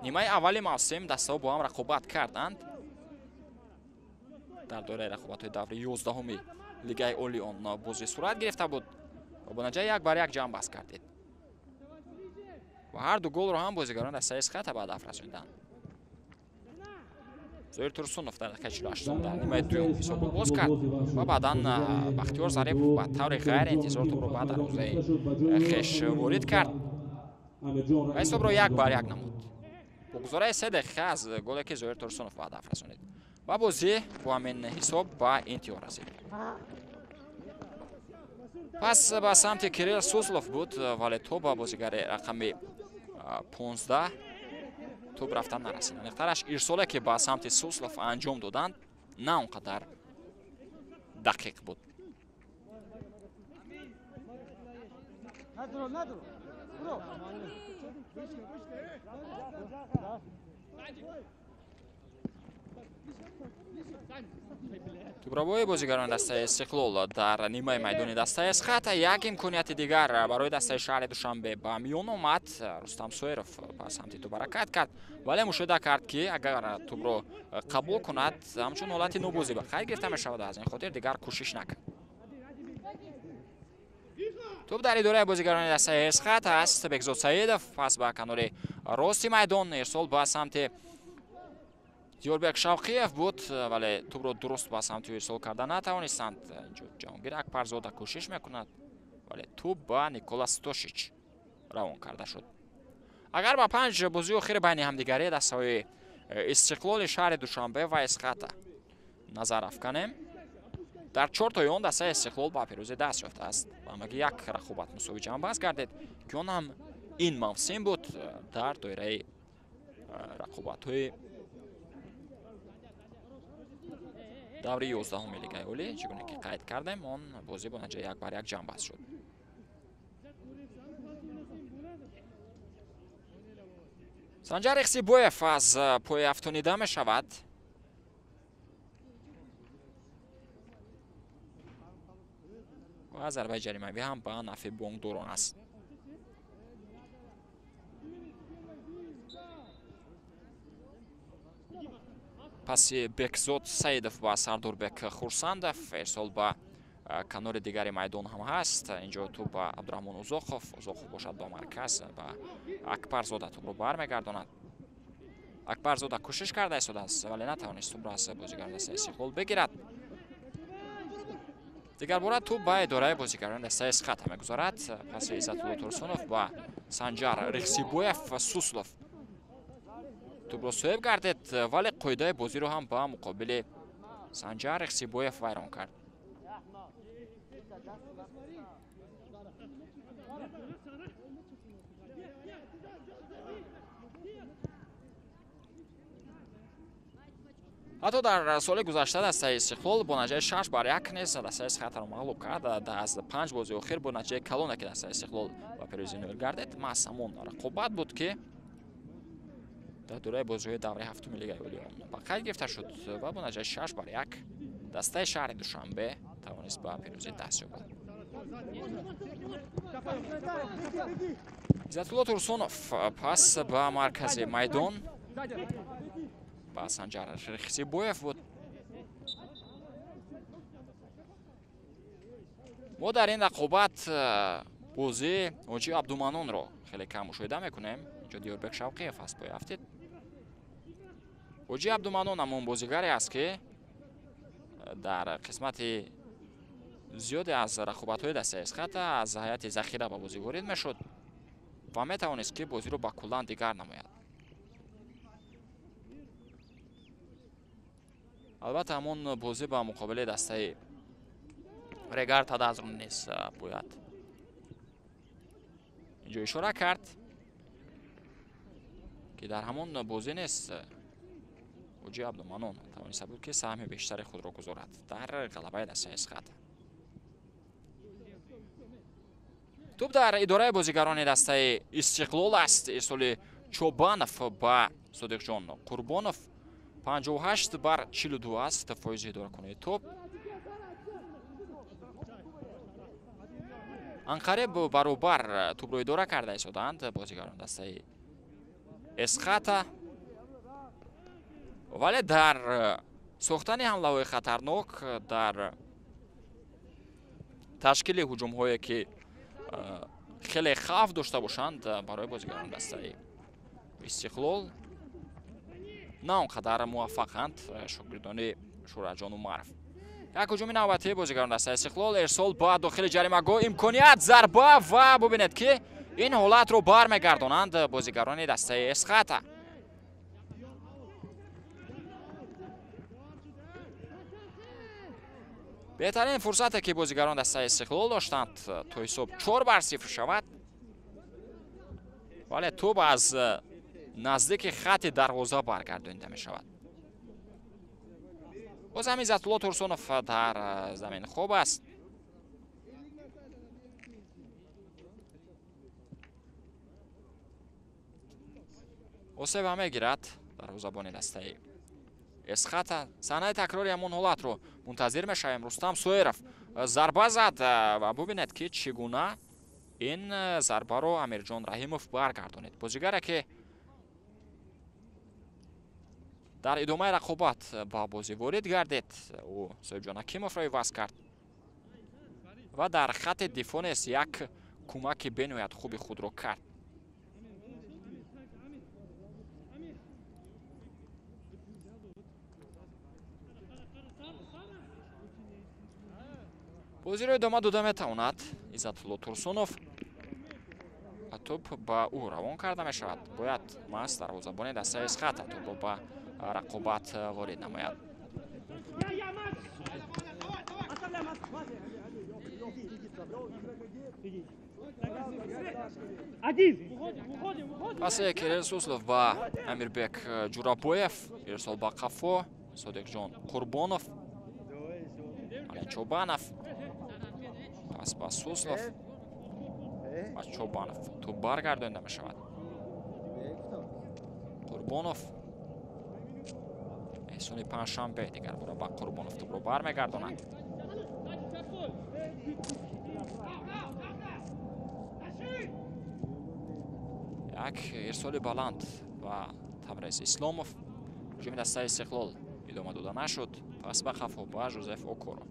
нимаи аввали мавсим дастаҳо бо ҳам рақобат карданд. Дар доираи рақобатҳои даври 11-уми Лигаи Олӣ он бозӣ сурат гирифта буд ва бо натиҷаи 1-1 ҷамъбаст кардид ва ҳар ду голро ҳам бозигарон дастаи Эсхата ба ҳадаф расонданд. Зоир Турсунов дар дақиқаи 48 дар нимаи дуюм ҳисобро боз кард ва баъдан Бахтиёр Зарипов ба таври ғайриинтизор тӯбро ба дарвозаи хеш ворид кард ва ҳисобро 1-1 намуд. Бо гузораи 3 дақиқа аз голе, ки Зоир Турсунов ба ҳадаф расонид, ва бозӣ бо ҳамин ҳисоб ба интиҳо расид. Пас ба самти Кирилл Суслов буд, вале тӯб ба бозигари рақами 15 тӯб рафтан нарасид. Аниқтараш, ирсоле, ки ба самти Суслов анҷом доданд, на он қадар дақиқ буд. Тӯбравои бозигарони дастаи Истиқлол дар нимаи майдони дастаи Эсхата. Як имконияти дигар барои дастаи шаҳри Душанбе ба миён омад. Рустам Соиров ба самти тӯб ҳаракат кард, вале мушоҳида кард, ки агар тӯбро қабул кунад, ҳамчун ҳолати нобозӣ ба қайд гирифта мешавад, аз ин хотир дигар кӯшиш накард. Тӯб дар идораи бозигарони дастаи Эсхата аст. Бекзод Саидов пас ба канори рости майдон, ирсол ба самти Диёрбек Шавқиев буд, вале тӯбро дуруст ба самти ӯ ирсол карда натавонистанд. Инҷо Ҷаҳонгир Акбарзода кӯшиш мекунад, вале тӯб ба Никола Стошич равон карда шуд. Агар ба 5 бозии охири байни ҳамдигарӣ дастаҳои Истиқлоли шаҳри Душанбе ва Эсхата назар афканем, дар 4 тои он дастаи Истиқлол ба пирӯзӣ даст ёфтааст. Ба ҳамагӣ як рақобат мусовӣ ҷамъбаст гардид, ки он ҳам ин мавсим буд дар доираи рақобатҳои даври 11-уми Лигаи Олӣ. Чӣ гуна ки қайд кардем, он бозӣ бо натиҷаи 1-1 ҷамъбаст шуд. Санҷар Ихсибоев аз пои афтонида мешавад. Ва зарбаи ҷаримавӣ ҳам ба нафъи бонкдорон аст. Паси Бекзод Саидов ба Сардорбек Хурсандов, ирсол ба канори дигари майдон ҳам ҳаст. Инҷо тӯб ба Абдураҳмон Узоқов, Узоқов бошад ба марказ, ба Акбарзода тӯбро бармегардонад. Акбарзода кӯшиш карда истодааст, вале натавонист тӯбро аз бозигарони дастаи Истиқлол бигирад. Дигарбора тӯб ба идораи бозигарони дастаи Эсхата мегузарад. Паси Иззатулло Турсунов ба Санҷар Рихсибоев ва Суслов тӯбро соҳиб гардид, вале қоидаи бозиро ҳам ба муқобили Санҷар Рихсибоев вайрон кард. Ҳатто дар соли гузашта дастаи Истиқлол бо натиҷаи 6-1 низ дастаи Эсхатаро мағлуб кард. Аз 5 бозии охир бо натиҷаи калоне, ки дастаи Истиқлол ба пирӯзӣ ноил гардид, маҳз ҳамон рақобат буд, ки дар доираи бозиҳои давраи 7-уми Лигаи Олӣ ба қайд гирифта шуд ва бо натиҷаи 6-1 дастаи шаҳри Душанбе тавонист ба пирӯзӣ даст ёбад. Иззатулло Турсунов пас ба маркази майдон ба Санҷар Рихсибоев буд. Мо дар ин рақобат бозии Ҳоҷи Абдуманонро хеле кам мушоҳида мекунем. Инҷо Диёрбек Шавқиев аст пои афтид. Ҳоҷи Абдуманон ҳамон бозигаре аст, ки дар қисмати Зиёде аз рақобатҳои дастаи Эсхата аз ҳайати захира ба бозӣ ворид мешуд ва метавонист, ки бозиро ба куллан дигар намояд. Албатта, ҳамон бозӣ ба муқобили дастаи Регар Тадазро низ бояд инҷо ишора кард, ки дар ҳамон бозӣ нест Ҳоҷи Абдуманон тавониста буд, ки саҳми бештари худро гузорад дар ғалабаи дастаи Эсхата. Тӯб дар идораи бозигарони дастаи Истиқлол аст. Ирсоли Чобанов ба Содиқҷон Қурбонов. 58 бар 42 аст фоизи идоракунии тӯб. Анқариб баробар тӯбро идора карда истодаанд бозигарони дастаи Эсхата, вале дар сохтани ҳамлаҳои хатарнок, дар ташкили ҳуҷумҳое, ки хеле хавф дошта бошанд барои бозигарони дастаи Истиқлол, на он қадар муваффақанд шогирдони Шӯраҷон Умаров. Як ҳуҷуми навбатии бозигарони дастаи Истиқлол, ирсол ба дохили ҷаримагоҳ, имконият, зарба ва бубинед, ки ин ҳолатро бармегардонанд бозигарони дастаи Эсхата. Беҳтарин фурсате, ки бозигарон дастаи Истиқлол доштанд, то ҳисоб 4 бар 0 шавад, вале тӯб аз наздики хати дарвоза баргардонида мешавад. Боз ҳам Иззатулло Турсунов дар замин хоб аст. Осеба мегирад дарвозабони дастаи Эсхата. Саҳнаи такрори ҳамон ҳолатро мунтазир мешавем. Рустам Суэров зарба зад ва бубинед, ки чӣ гуна ин зарбаро Амирҷон Раҳимов баргардонид. Бозигаре, ки дар идомаи рақобат ба бозӣ ворид гардид, ӯ Соҳибҷон Ҳакимовро иваз кард ва дар хатти дифоъ низ як кӯмаки бениҳоят хуби худро кард. Бозиро идома дода метавонад Иззатулло Турсунов ва тӯб ба ӯ равон карда мешавад. Бояд маҳз дарвозабони дастаи Эсхата тӯбро ба рақобат ворид намояд. Пасе Кирилл Суслов ба Амирбек Ҷурабоев, ирсол ба қафо, Содиқҷон Қурбонов, Али Чобанов, пас ба Суслов ва Чобанов тӯб баргардонида мешавад. Қурбонов, Эҳсони Панҷшанбе дигар бора ба Қурбонов тӯбро бармегардонад. Як ирсоли баланд ба Табрез Исломов. Ҳуҷуми дастаи Истиқлол идома дода нашуд. Пас ба қафо ба Жозеф Окоро.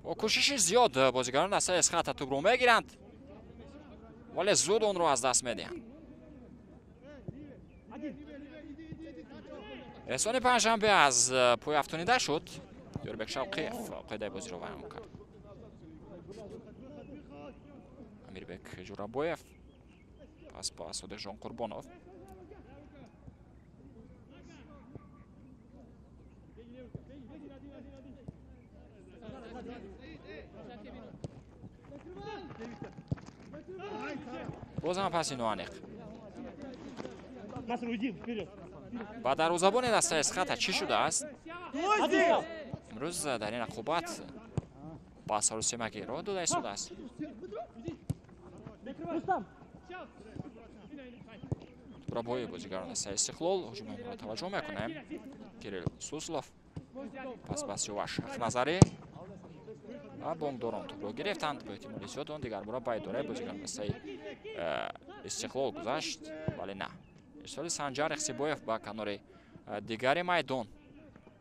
Бо кӯшиши зиёд бозигарон дастаи Эсхата тӯбро мегиранд, вале зуд онро аз даст медиҳанд. Эҳсони Панҷшанбе аз пой афтонида шуд. Ёрбек Шавқиев қоидаи бозиро вайрон кард. Амирбек Ҷурабоев, пас ба Содиқҷон Қурбонов. Боз ҳам паси ноаниқ ба дарвозабони дастаи Эсхата. Чӣ шудааст имрӯз дар ин рақобат? Ба саросемагӣ роҳ дода истодааст. Тӯбрабои бозигарони дастаи Истиқлол, ҳуҷуми онро таваҷҷӯҳ мекунем. Кирилл Суслов, пас ба Сиёваш Ҳақназарӣ ва бонкдорон тӯбро гирифтанд. Бо эҳтимоли зиёд он дигарбора ба идораи бозигарони дастаи Истиқлол гузашт, вале на. Ирсоли Санҷар Ихсибоев ба канори дигари майдон.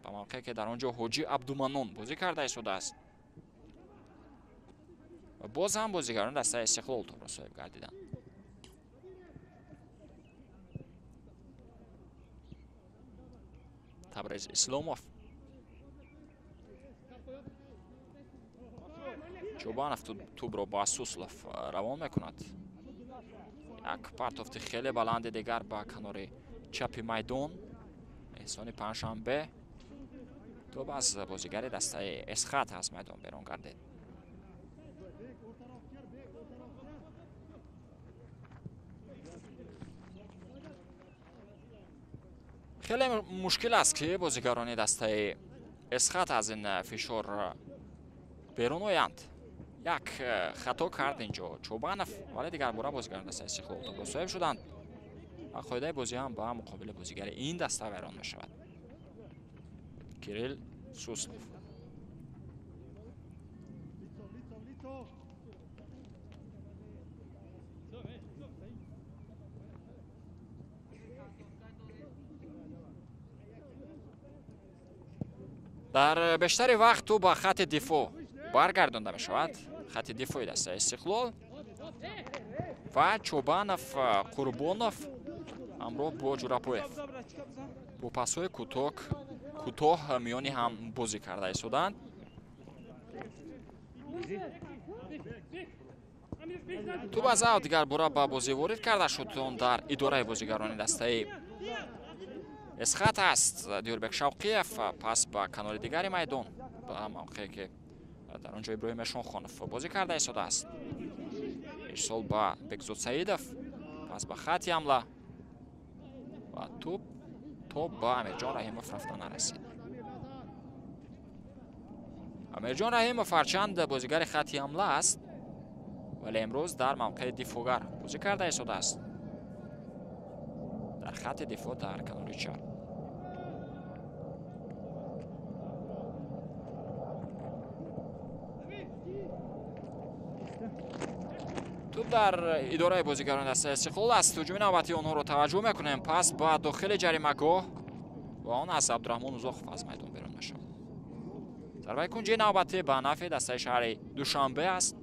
Ба мавқее ки дар он ҷо Ҳоҷӣ Абдуманнон бозӣ карда истодааст. Ва боз ҳам бозигарони дастаи Истиқлол тӯбро соҳиб гардиданд. Табриз Исломов. Чобанов тӯбро ба Суслов равон мекунад. Як партофти хеле баланди дигар ба канори чапи майдон. Эҳсони Панҷшанбе тӯб аз бозигари дастаи Эсхат аз майдон берун гардид. Хеле мушкил аст ки бозигарони дастаи Эсхат аз ин фишор берун оянд. Як хато кард инҷо Чобанов, вале дигар бора бозигарони дастаи Истиқлол тӯбро соҳиб шуданд ва қоидаи бозӣ ҳам ба муқобили бозигари ин даста вайрон мешавад. Кирилл Суслов. Дар бештари вақт тӯб ба хати дифоъ баргардонда мешавад. Хати дифои дастаи Истиқлол ва Чобанов, Қурбонов ҳамроҳ бо Ҷурабоев бо пасҳои кӯтоҳ миёни ҳам бозӣ карда истоданд. Тӯб аз ав дигар бора ба бозӣ ворид карда шуд. Он дар идораи бозигарони дастаи Эсхат аст. Диёрбек Шавқиев пас ба канори дигари майдон, ба мавқее ки дар он ҷо Иброҳим Эшонхонов бозӣ карда истодааст. Ирсол ба Бекзод Саидов, пас ба хати ҳамла ва тӯб то ба Амирҷон Раҳимов рафта нарасид. Амирҷон Раҳимов ҳарчанд бозигари хати ҳамла аст, вале имрӯз дар мавқеи дифоъгар бозӣ карда истодааст. Дар хати дифоъ дар канори чап. Тӯб дар идораи бозигарони дастаи Истиқлол аст. Ҳуҷуми навбатии онҳоро таваҷҷӯҳ мекунем. Пас ба дохили ҷаримагоҳ ва он аз Абдураҳмон Узоқов аз майдон берун мешавад. Зарбаи кунҷии навбатӣ ба нафъи дастаи шаҳри Душанбе аст.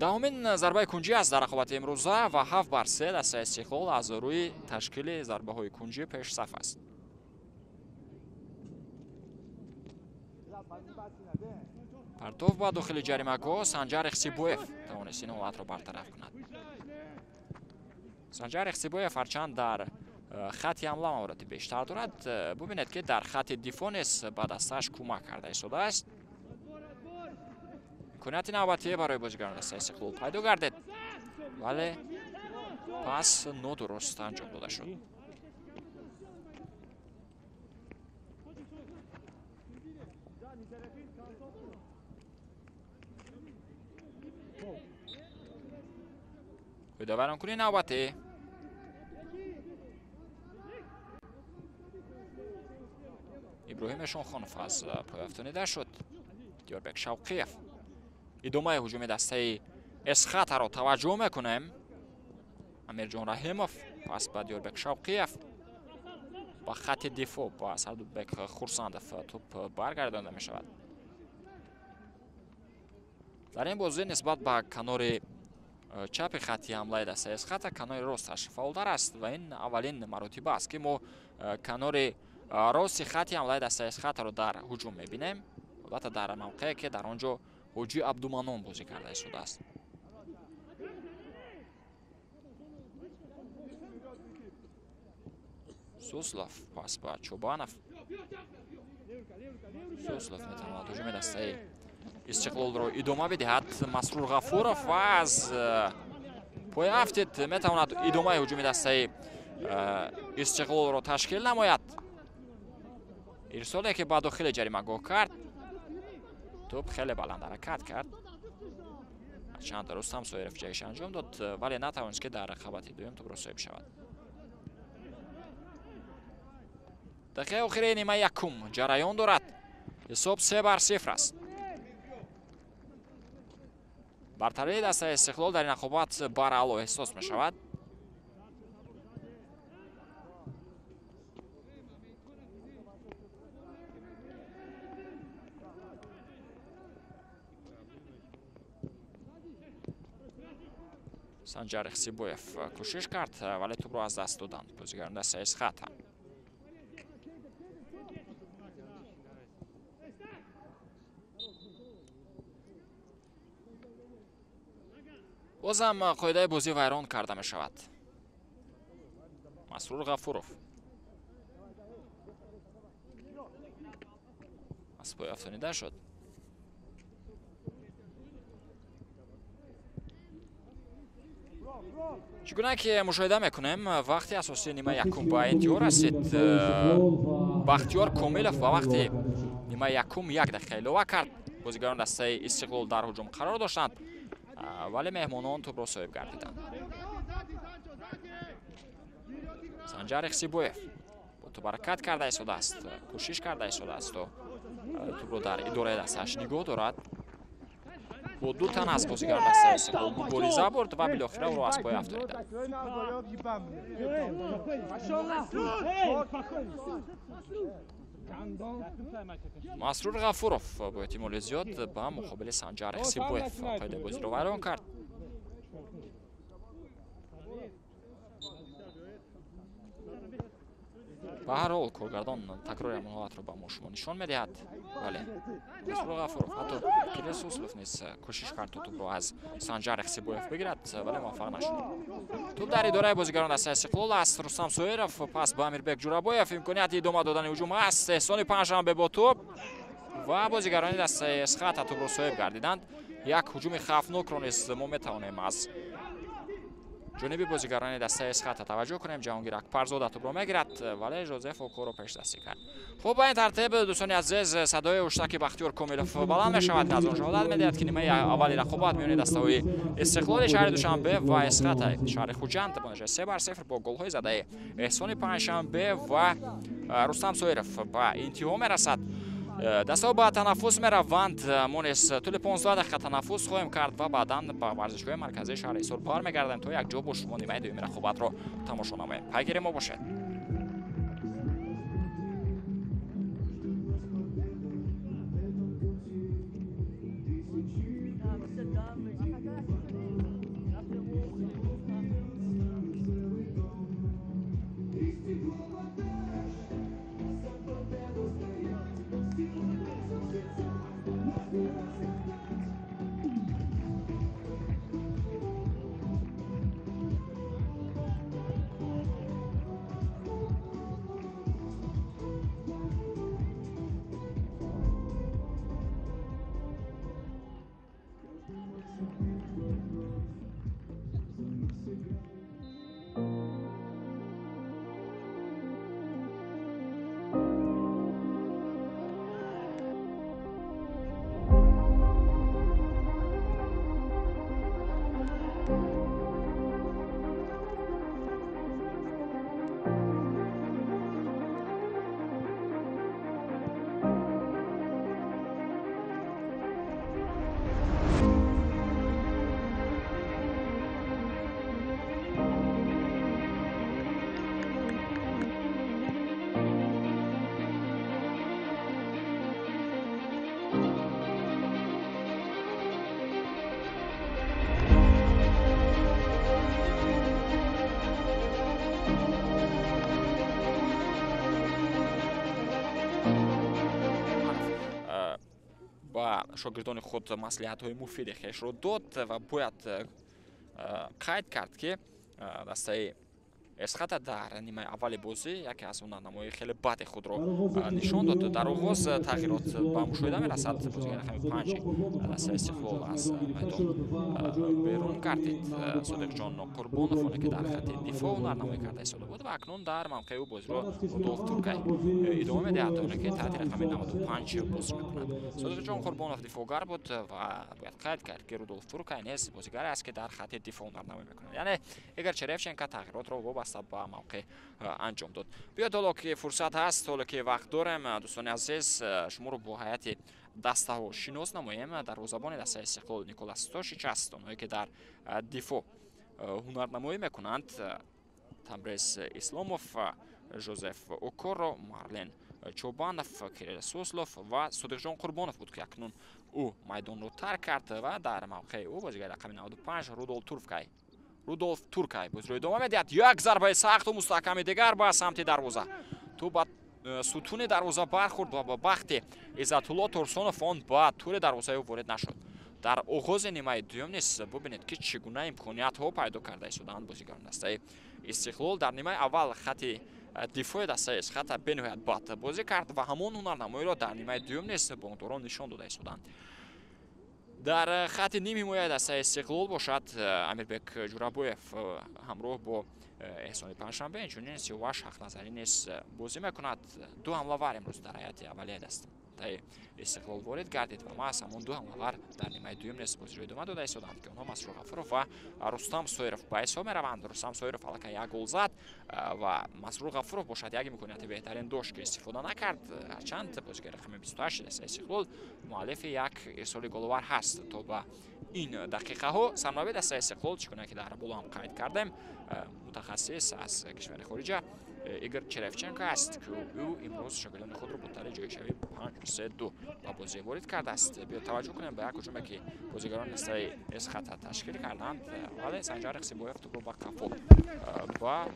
Даҳумин зарбаи кунҷӣ аст дар рақобати имрӯза ва 7-3 дастаи Истиқлол аз рӯи ташкили зарбаҳои кунҷӣ пешсаф аст. Партов ба дохили ҷаримагоҳ. Санҷар Ихсибоев тавонист ин ҳолатро бартараф кунад. Санҷар Ихсибоев ҳарчанд дар хати ҳамла маҳорати бештар дорад, бубинед ки дар хати дифоъ низ ба дастааш кӯмак карда истодааст. Имконияти навбатӣ барои бозигарони дастаи Истиқлол пайдо гардид, вале пас нодуруст анҷом дода шуд. Қоидавайронкунии навбатӣ. Иброҳим Эшонхонов аз пойафтонида шуд. Диёрбек Шавқиев. Идомаи ҳуҷуми дастаи Эсхатаро таваҷҷӯҳ мекунем. Амирҷон Раҳимов пас ба Диёрбек Шавқиев, ба хати дифоъ ба Садубек Хурсандов тӯб баргардонда мешавад. Дар ин бозӣ нисбат ба канори чапи хати ҳамлаи дастаи Эсхата канори росташ фаъолтар аст ва ин аввалин маротиба аст ки мо канори рости хати ҳамлаи дастаи Эсхатаро дар ҳуҷум мебинем, албатта дар мавқее ки дар он ҷо Ҳоҷӣ Абдуманнон бозӣ карда истодааст. Суслов пас ба Чобанов. Суслов метавонад ҳуҷуми дастаи Истиқлолро идома бидиҳад. Масрур Ғафуров ва аз пои афтид метавонад идомаи ҳуҷуми дастаи Истиқлолро ташкил намояд. Ирсоле ки ба дохили ҷаримагоҳ кард, тӯб хеле баланд ҳаракат кард. Чанд Рустам Соиров ҷаҳиш анҷом дод, вале натавонист ки дар рақобати дуюм тӯбро соҳиб шавад. Дақиқаи охири нимаи якум ҷараён дорад. Ҳисоб 3-0 аст. Бартарии дастаи Истиқлол дар ин рақобат бараъло эҳсос мешавад. Санҷар Ихсибоев кӯшиш кард, вале тӯбро аз даст доданд бозигарони дастаи Эсхата. Бозам қоидаи бозӣ вайрон карда мешавад. Масрур Ғафуров аз пой афтонида шуд. Чӣ гуна ки мушоҳида мекунем, вақти асосии нимаи якум ба интиҳо расид. Бахтиёр Комилов ба вақти нимаи якум як дақиқа илова кард. Бозигарони дастаи Истиқлол дар ҳуҷум қарор доштанд, вале меҳмонон тӯбро соҳиб гардиданд. Санҷар Ихсибоев бо тӯб ҳаракат карда истодааст, кӯшиш карда истодааст, то тӯбро дар идораи дастааш нигоҳ дорад. Бо ду тан аз бозигарони дастаи Истиқлол мубориза бурд ва билохира ӯро аз пой афтонида. Масрур Ғафуров бо эҳтимоли зиёд ба муқобили Санҷар Ихсибоев қоидаи бозиро вайрон кард. Ба ҳар ҳол коргардон такрори ҳамон ҳолатро ба мо шумо нишон медиҳад. Бале, Масрур Ғафуров, ҳатто Кирилл Суслов низ кӯшиш кард, то тӯбро аз Санҷар Ихсибоев бигирад, вале муваффақ нашуд. Тӯб дар идораи бозигарон дастаи Истиқлол аст. Рустам Соиров пас ба Амирбек Ҷурабоев, имконияти идома додани ҳуҷум аст. Эҳсони Панҷшанбе бо тӯб ва бозигарони дастаи Эсхата тӯбро соҳиб гардиданд. Як ҳуҷуми хавфнокро низ мо метавонем аз ҷониби бозигарони дастаи Эсхата таваҷҷӯҳ кунем. Ҷаҳонгир Акбарзода тӯбро мегирад, вале Жозеф Окоро пешдастӣ кард. Хуб, ба ин тартиб, дӯстони азиз, садои ҳуштаки Бахтиёр Комилов баланд мешавад, ки аз он шаҳодат медиҳад, ки нимаи аввали рақобат миёни дастаҳои Истиқлоли шаҳри Душанбе ва Эсхата шаҳри Хуҷанд бо натиҷаи 3-0 бо голҳои задаи Эҳсони Панҷшанбе ва Рустам Соиров ба интиҳо мерасад. Дастаҳо ба танаффус мераванд. Мо низ тӯли 15 дақиқа танаффус хоҳем кард ва баъдан ба варзишгоҳи марказии шаҳри Ҳисор бармегардем, то якҷо бо шумо нимаи дуюми рақобатро тамошо намоем. Пайгири мо бошед. Шогирдони худ маслиҳатҳои муфиди хешро дод ва бояд қайд кард, ки дастаи Эсхата дар нимаи аввали бозӣ яке аз ҳунарнамоии хеле бади худро нишон дод. Дар оғоз тағйирот ба мушоҳида мерасад. Бозигари рақами 5 дастаи Истиқлол аз майдон берун гардид. Содиқҷон Қурбонов, оне ки дар хати дифоъ ҳунарнамоӣ карда истода буд ва акнун дар мавқеи ӯ бозиро Рудолф Туркай идома медиҳад, оне ки таҳти рақами 95 бозӣ мекунад. Содиқҷон Қурбонов дифоъгар буд ва бояд қайд кард, ки Рудолф Туркай низ бозигаре аст, ки дар хати дифоъ ҳунарнамоӣ мекунад. Яъне Игор Черевченко тағйиротро вобаста ба мавқеъ анҷом дод. Биёед, ҳоло ки фурсат ҳаст, ҳоло ки вақт дорем, дӯстони азиз, шуморо бо ҳайати дастаҳо шинос намоем. Дарвозабони дастаи Истиқлол Николас Тошич аст, онҳое ки дар дифоъ ҳунарнамоӣ мекунанд: Тамрез Исломов, Жозеф Окоро, Марлен Чобанов, Кирилл Суслов ва Содиқҷон Қурбонов буд, ки акнун ӯ майдонро тарк кард ва дар мавқеи ӯ бозигари рақами 95 Рудолф Туркай Рудолф Туркай бозиро идома медиҳад. Як зарбаи сахту мустаҳками дигар ба самти дарвоза. Тӯб ба сутуни дарвоза бархӯрд ва ба бахти Иззатулло Турсунов он ба тури дарвозаи ӯ ворид нашуд. Дар оғози нимаи дуюм низ бубинед, ки чӣ гуна имкониятҳо пайдо карда истодаанд бозигарони дастаи Истиқлол. Дар нимаи аввал хати дифои дастаи Эсхата бениҳоят бад бозӣ кард ва ҳамон ҳунарнамоиро дар нимаи дуюм низ бонкдорон нишон дода истодаанд. Дар хати ним ҳимояи дастаи Истиқлол бошад Амирбек Ҷурабоев ҳамроҳ бо Эҳсони Панҷшанбе, инчунин Сиёваш Ҳақназарӣ низ бозӣ мекунад. Ду ҳамлавар имрӯз дар ҳайати аввалияи дастаи Истиқлол ворид гардид ва маҳз ҳамон ду ҳамлавар дар нимаи дуюм низ бозиро идома дода истодаанд, ки онҳо Масрур Ғафуров ва Рустам Соиров ба ҳисоб мераванд. Рустам Соиров аллакай як гол зад ва Масрур Ғафуров бошад як имконияти беҳтарин дошт, ки истифода накард. Ҳарчанд бозигари рақами 28 дастаи Истиқлол муаллифи як ирсоли головар ҳаст. То ба ин дақиқаҳо сармураббии дастаи Истиқлол, чӣ гуна ки дар боло ҳам қайд кардем, мутахассис аз кишвари хориҷа Игор Черевченко аст, ки ӯ имрӯз шогирдони худро бо тари ҷойшавӣ 5-3-2 ба бозӣ ворид кардааст. Биё таваҷҷӯҳ кунем ба як ҳуҷуме, ки бозигарони дастаи Эсхата ташкил карданд, вале Санҷар Иқсибоев тӯбро ба қафо ба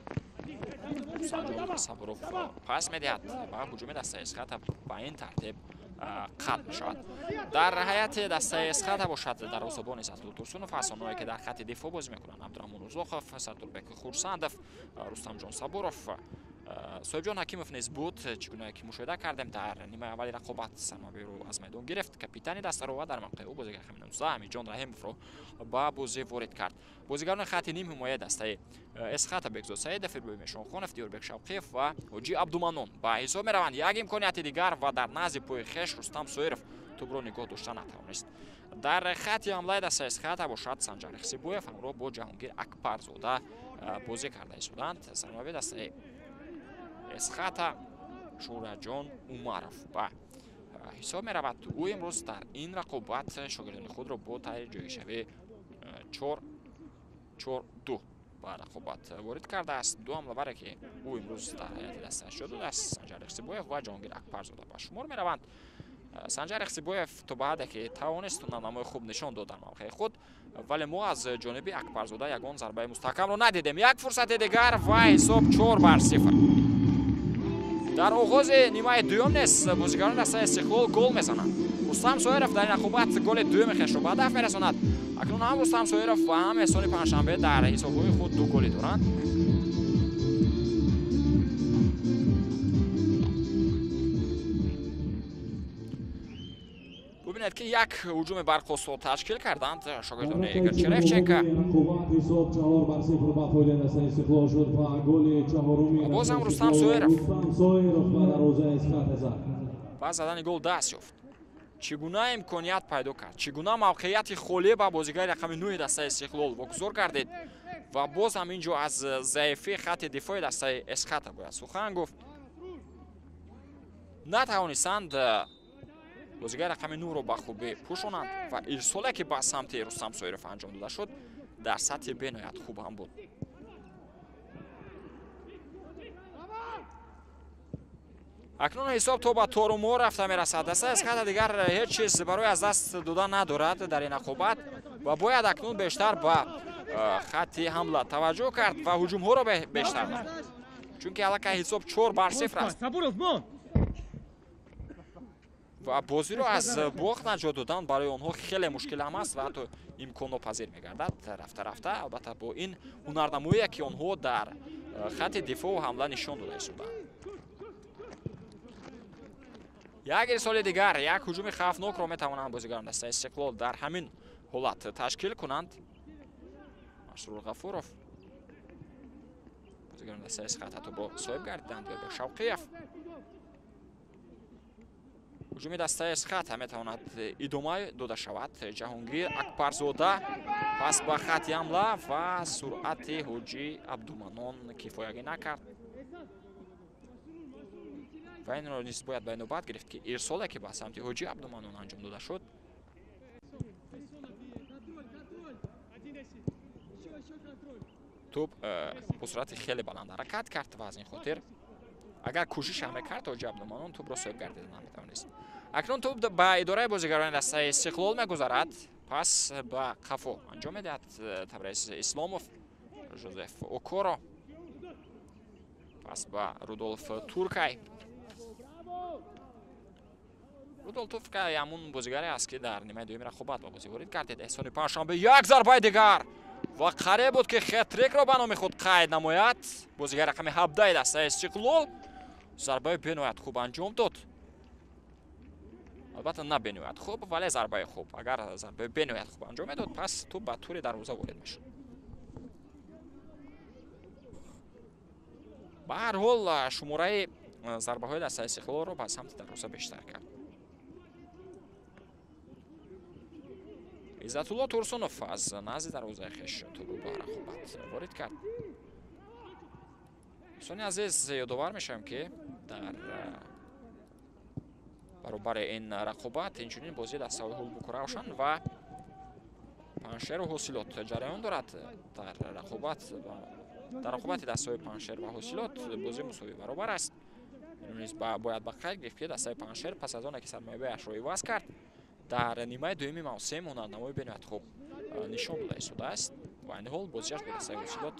Рустамҷон Сабуров пас медиҳад ва ҳуҷуми дастаи Эсхата ба ин тартиб қатъ мешавад. Дар ҳайати дастаи Эсхата бошад дарвозабон Иззатулло Турсунов аст. Онҳое ки дар хати дифоъ бозӣ мекунанд Абдураҳмон Рузоқов, Сардорбек Хурсандов, Рустамҷон Сабуров, Соҳибҷон Ҳакимов низ буд. Чӣ гуна ки мушоҳида кардем, дар нимаи аввали рақобат сармураббиро аз майдон гирифт капитани дастаро ва дар мавқеи ӯ бозигари рақами 19 Амирҷон Раҳимовро ба бозӣ ворид кард. Бозигарони хати ним ҳимояи дастаи Эсхата Бекзод Саидов, Иброҳим Эшонхонов, Диёрбек Шавқиев ва Ҳоҷӣ Абдуманон ба ҳисоб мераванд. Як имконияти дигар ва дар назди пои хеш Рустам Соиров тӯбро нигоҳ дошта натавонист. Дар хати ҳамлаи дастаи Эсхата бошад Санҷар Иқсибоев ҳамроҳ бо Ҷаҳонгир Акбарзода бозӣ карда истодаанд. Сармураббии дастаи Эсхата Шӯраҷон Умаров ба ҳисоб меравад. Ӯ имрӯз дар ин рақобат шогирдони худро бо тари ҷойшавӣ 4-4-2 ба рақобат ворид кардааст. Ду ҳамлаваре, ки ӯ имрӯз дар ҳайати дастааш ҷо додааст, Санҷар Иқсибоев ва Ҷаҳонгир Акбарзода ба шумор мераванд. Санҷар Иқсибоев то ба ҳадде ки тавонист ҳунарнамои хуб нишон дод дар мавқеи худ, вале мо аз ҷониби Акбарзода ягон зарбаи мустаҳкамро надидем. Як фурсати дигар ва ҳисоб 4-0. Дар оғози нимаи дуюм низ бозигарони дастаи Истиқлол гол мезананд. Рустам Соиров дар ин рақобат голи дуюми хешро ба ҳадаф мерасонад. Акнун ҳам Рустам Соиров ва ҳам Эҳсони Панҷшанбе дар ҳисобҳои худ ду голӣ доранд. Бубинед, ки як ҳуҷуми бархостро ташкил карданд шогирдони Игор Черевченко. Боз ҳам Рустам Соиров ба задани гол даст ёфт. Чӣ гуна имконият пайдо кард, чӣ гуна мавқеияти холӣ ба бозигари рақами 9 дастаи Истиқлол вогузор гардид ва боз ҳам ин ҷо аз заифии хати дифои дастаи Эсхата бояд сухан гуфт. Натавонистанд бозигари рақами 9-ро ба хубӣ пӯшонанд ва ирсоле, ки ба самти Рустам Соиров анҷом дода шуд, дар сатҳи бениҳоят хуб ҳам буд. Акнун ҳисоб то ба торумор рафта мерасад. Дастаи Эсхата дигар ҳеҷ чиз барои аз даст додан надорад дар ин рақобат ва бояд акнун бештар ба хати ҳамла таваҷҷӯҳ кард ва ҳуҷумҳоро бештар намуд, чунки аллакай ҳисоб 4-0 аст ва бозиро аз бохт наҷот додан барои онҳо хеле мушкил ҳам аст ва ҳатто имконнопазир мегардад рафта рафта, албатта бо ин ҳунарнамоие, ки онҳо дар хати дифоъу ҳамла нишон дода истодаанд. Як ирсоли дигар, як ҳуҷуми хавфнокро метавонанд бозигарони дастаи Истиқлол дар ҳамин ҳолат ташкил кунанд. Масрур Ғафуров, бозигарони дастаи Эсхата тӯбро соҳиб гардиданд. Диёрбек Шавқиев. Ҳуҷуми дастаи Эсхата метавонад идома дода шавад. Ҷаҳонгир Акбарзода пас ба хати ҳамла ва суръати Ҳоҷӣ Абдуманон кифоягӣ накард. Ва инро низ бояд ба инобат гирифт, ки ирсоле, ки ба самти Ҳоҷӣ Абдуманон анҷом дода шуд, тӯб бо суръати хеле баланд ҳаракат кард ва аз ин хотир агар кӯшиш ҳам мекард, Ҳоҷӣ Абдуманон тӯбро соҳиб гардида наметавонист. Акнун тӯб ба идораи бозигарони дастаи Истиқлол мегузарад. Пас ба қафо анҷом медиҳад Табрез Исломов. Жозеф Окоро. Пас ба Рудолф Туркай. Рудолф Туркай ҳамун бозигаре аст, ки дар нимаи дуюми рақобат ба бозӣ ворид гардид. Эҳсони Панҷшанбе, як зарбаи дигар ва қариб буд, ки хетрикро ба номи худ қайд намояд. Бозигари рақами 17 дастаи Истиқлол зарбаи бениҳоят хуб анҷом дод. Албатта, на бениҳоят хуб, вале зарбаи хуб. Агар зарбаи бениҳоят хуб анҷом медод, пас тӯб ба тури дарвоза ворид мешуд. Ба ҳар ҳол, шумораи зарбаҳои дастаи Истиқлолро ба самти дарвоза бештар кард. Иззатулло Турсунов аз назди дарвозаи хеш тӯбро ба рақобат ворид кард. Дӯстони азиз, ёдовар мешавем, ки дар баробари ин рақобат инчунин бозии дастаҳои Ҳулбуку Равшан ва Панҷшеру Ҳосилот ҷараён дорад. Дар рақобати дастаҳои Панҷшер ва Ҳосилот бозӣ мусовӣ баробар аст. Инро низ бояд ба қайд гирифт, ки дастаи Панҷшер пас аз оне ки сармоябиашро иваз кард, дар нимаи дуюми мавсим ҳунарнамои бениҳоят хуб нишон дода истодааст ва айни ҳол бозиаш бо дастаи Ҳосилот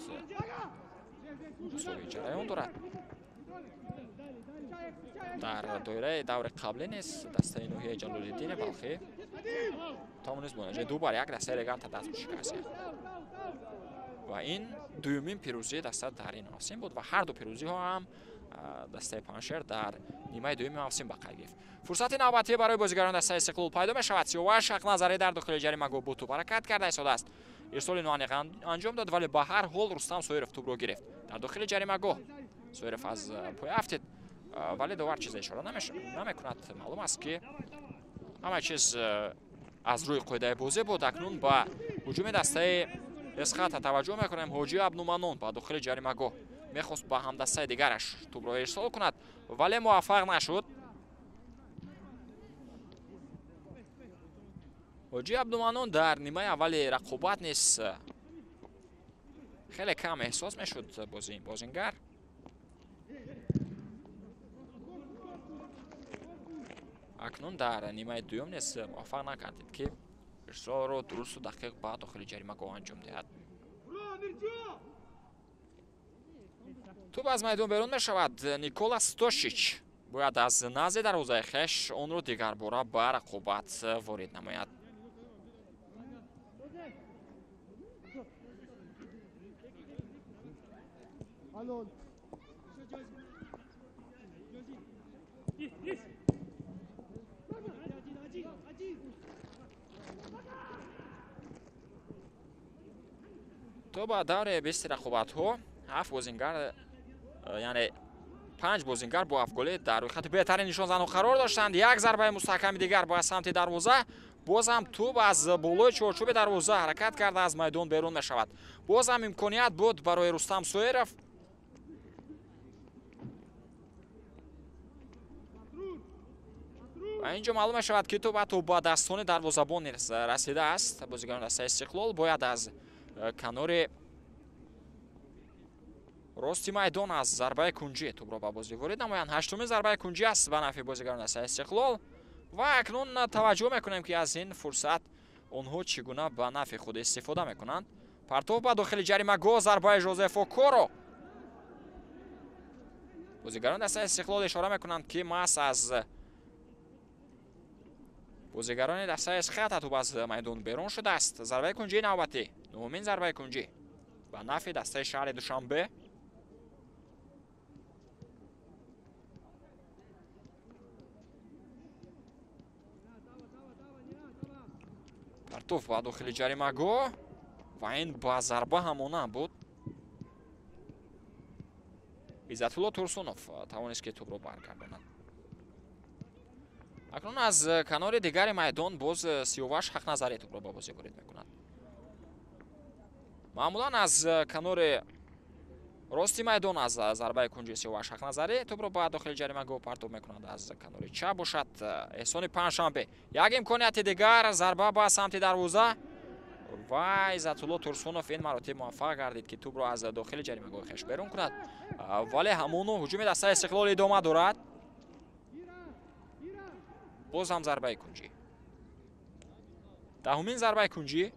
мусовӣ ҷараён дорад. Дар доираи даври қаблӣ низ дастаи ноҳияи Ҷалолиддини Балхӣ тавонист бо натиҷаи 2-1 дастаи Реганта даст шикаст ва ин дуюмин пирӯзии даста дар ин мавсим буд ва ҳар ду пирӯзиҳо ҳам дастаи Панҷшер дар нимаи дуюми мавсим ба қайд гирифт. Фурсати навбатӣ барои бозигарони дастаи Истиқлол пайдо мешавад. Сиёваш Ҳақназарӣ дар дохили ҷаримагоҳ бо тӯб ҳаракат карда истодааст. Ирсоли ноаниқ анҷом дод, вале ба ҳар ҳол Рустам Соиров тӯбро гирифт. Дар дохили ҷаримагоҳ Соиров аз пой афтид, вале довар чизе ишора намекунад. Маълум аст, ки ҳама чиз аз рӯи қоидаи бозӣ буд. Акнун ба ҳуҷуми дастаи Эсхата таваҷҷӯҳ мекунем. Ҳоҷи Абдуманон ба дохили ҷаримагоҳ мехост ба ҳамдастаи дигараш тӯбро ирсол кунад, вале муваффақ нашуд. Ҳоҷи Абдуманон дар нимаи аввали рақобат низ хеле кам эҳсос мешуд бозии бозингар. Акнун дар нимаи дуюм низ муваффақ накардид, ки ирсолро дурусту дақиқ ба дохили ҷаримагоҳ анҷом диҳад. Тӯб аз майдон берун мешавад. Никола Стошич бояд аз назди дарвозаи хеш онро дигарбора ба рақобат ворид намояд. То ба даври бисти рақобатҳо ҳафт бозингар, яъне панҷ бозингар бо ҳафт голӣ дар рӯйхати беҳтарин нишонзанҳо қарор доштанд. Як зарбаи мустаҳками дигар ба самти дарвоза, боз ҳам тӯб аз болои чорчӯби дарвоза ҳаракат карда аз майдон берун мешавад. Боз ҳам имконият буд барои Рустам Соиров. Ва инҷо маълум мешавад, ки тӯб ҳатто ба дастони дарвозабон расидааст. Бозигарони дастаи Истиқлол бояд аз канори рости майдон аз зарбаи кунҷӣ тӯбро ба бозӣ ворид намоянд. Ҳаштумин зарбаи кунҷӣ аст ба нафъи бозигарони дастаи Истиқлол ва акнун таваҷҷӯҳ мекунем, ки аз ин фурсат онҳо чӣ гуна ба нафъи худ истифода мекунанд. Партов ба дохили ҷаримагоҳ, зарбаи Жозеф Окоро. Бозигарони дастаи Истиқлол ишора мекунанд, ки маҳз аз бозигарони дастаи Эсхата тӯб аз майдон берун шудааст. Зарбаи кунҷии навбатӣ, нуҳумин зарбаи кунҷӣ ба нафъи дастаи шаҳри Душанбе. Партов ба дохили ҷаримагоҳ ва ин ба зарба ҳамона буд. Иззатулло Турсунов тавонист, ки тӯбро баргардонад. Акнун аз канори дигари майдон боз Сиёваш Ҳақназарӣ тӯбро ба бозӣ ворид мекунад. Маъмулан аз канори рости майдон аз зарбаи кунҷи Сиёваш Ҳақназарӣ тӯбро ба дохили ҷаримагоҳ партоб мекунад. Аз канори чап бошад Эҳсони Панҷшанбе. Як имконияти дигар, зарба ба самти дарвоза ва Иззатулло Турсунов ин маротиб муваффақ гардид, ки тӯбро аз дохили ҷаримагоҳи хеш берун кунад, вале ҳамону ҳуҷуми дастаи Истиқлол идома дорад. Боз ҳам зарбаи кунҷӣ, даҳумин зарбаи кунҷӣ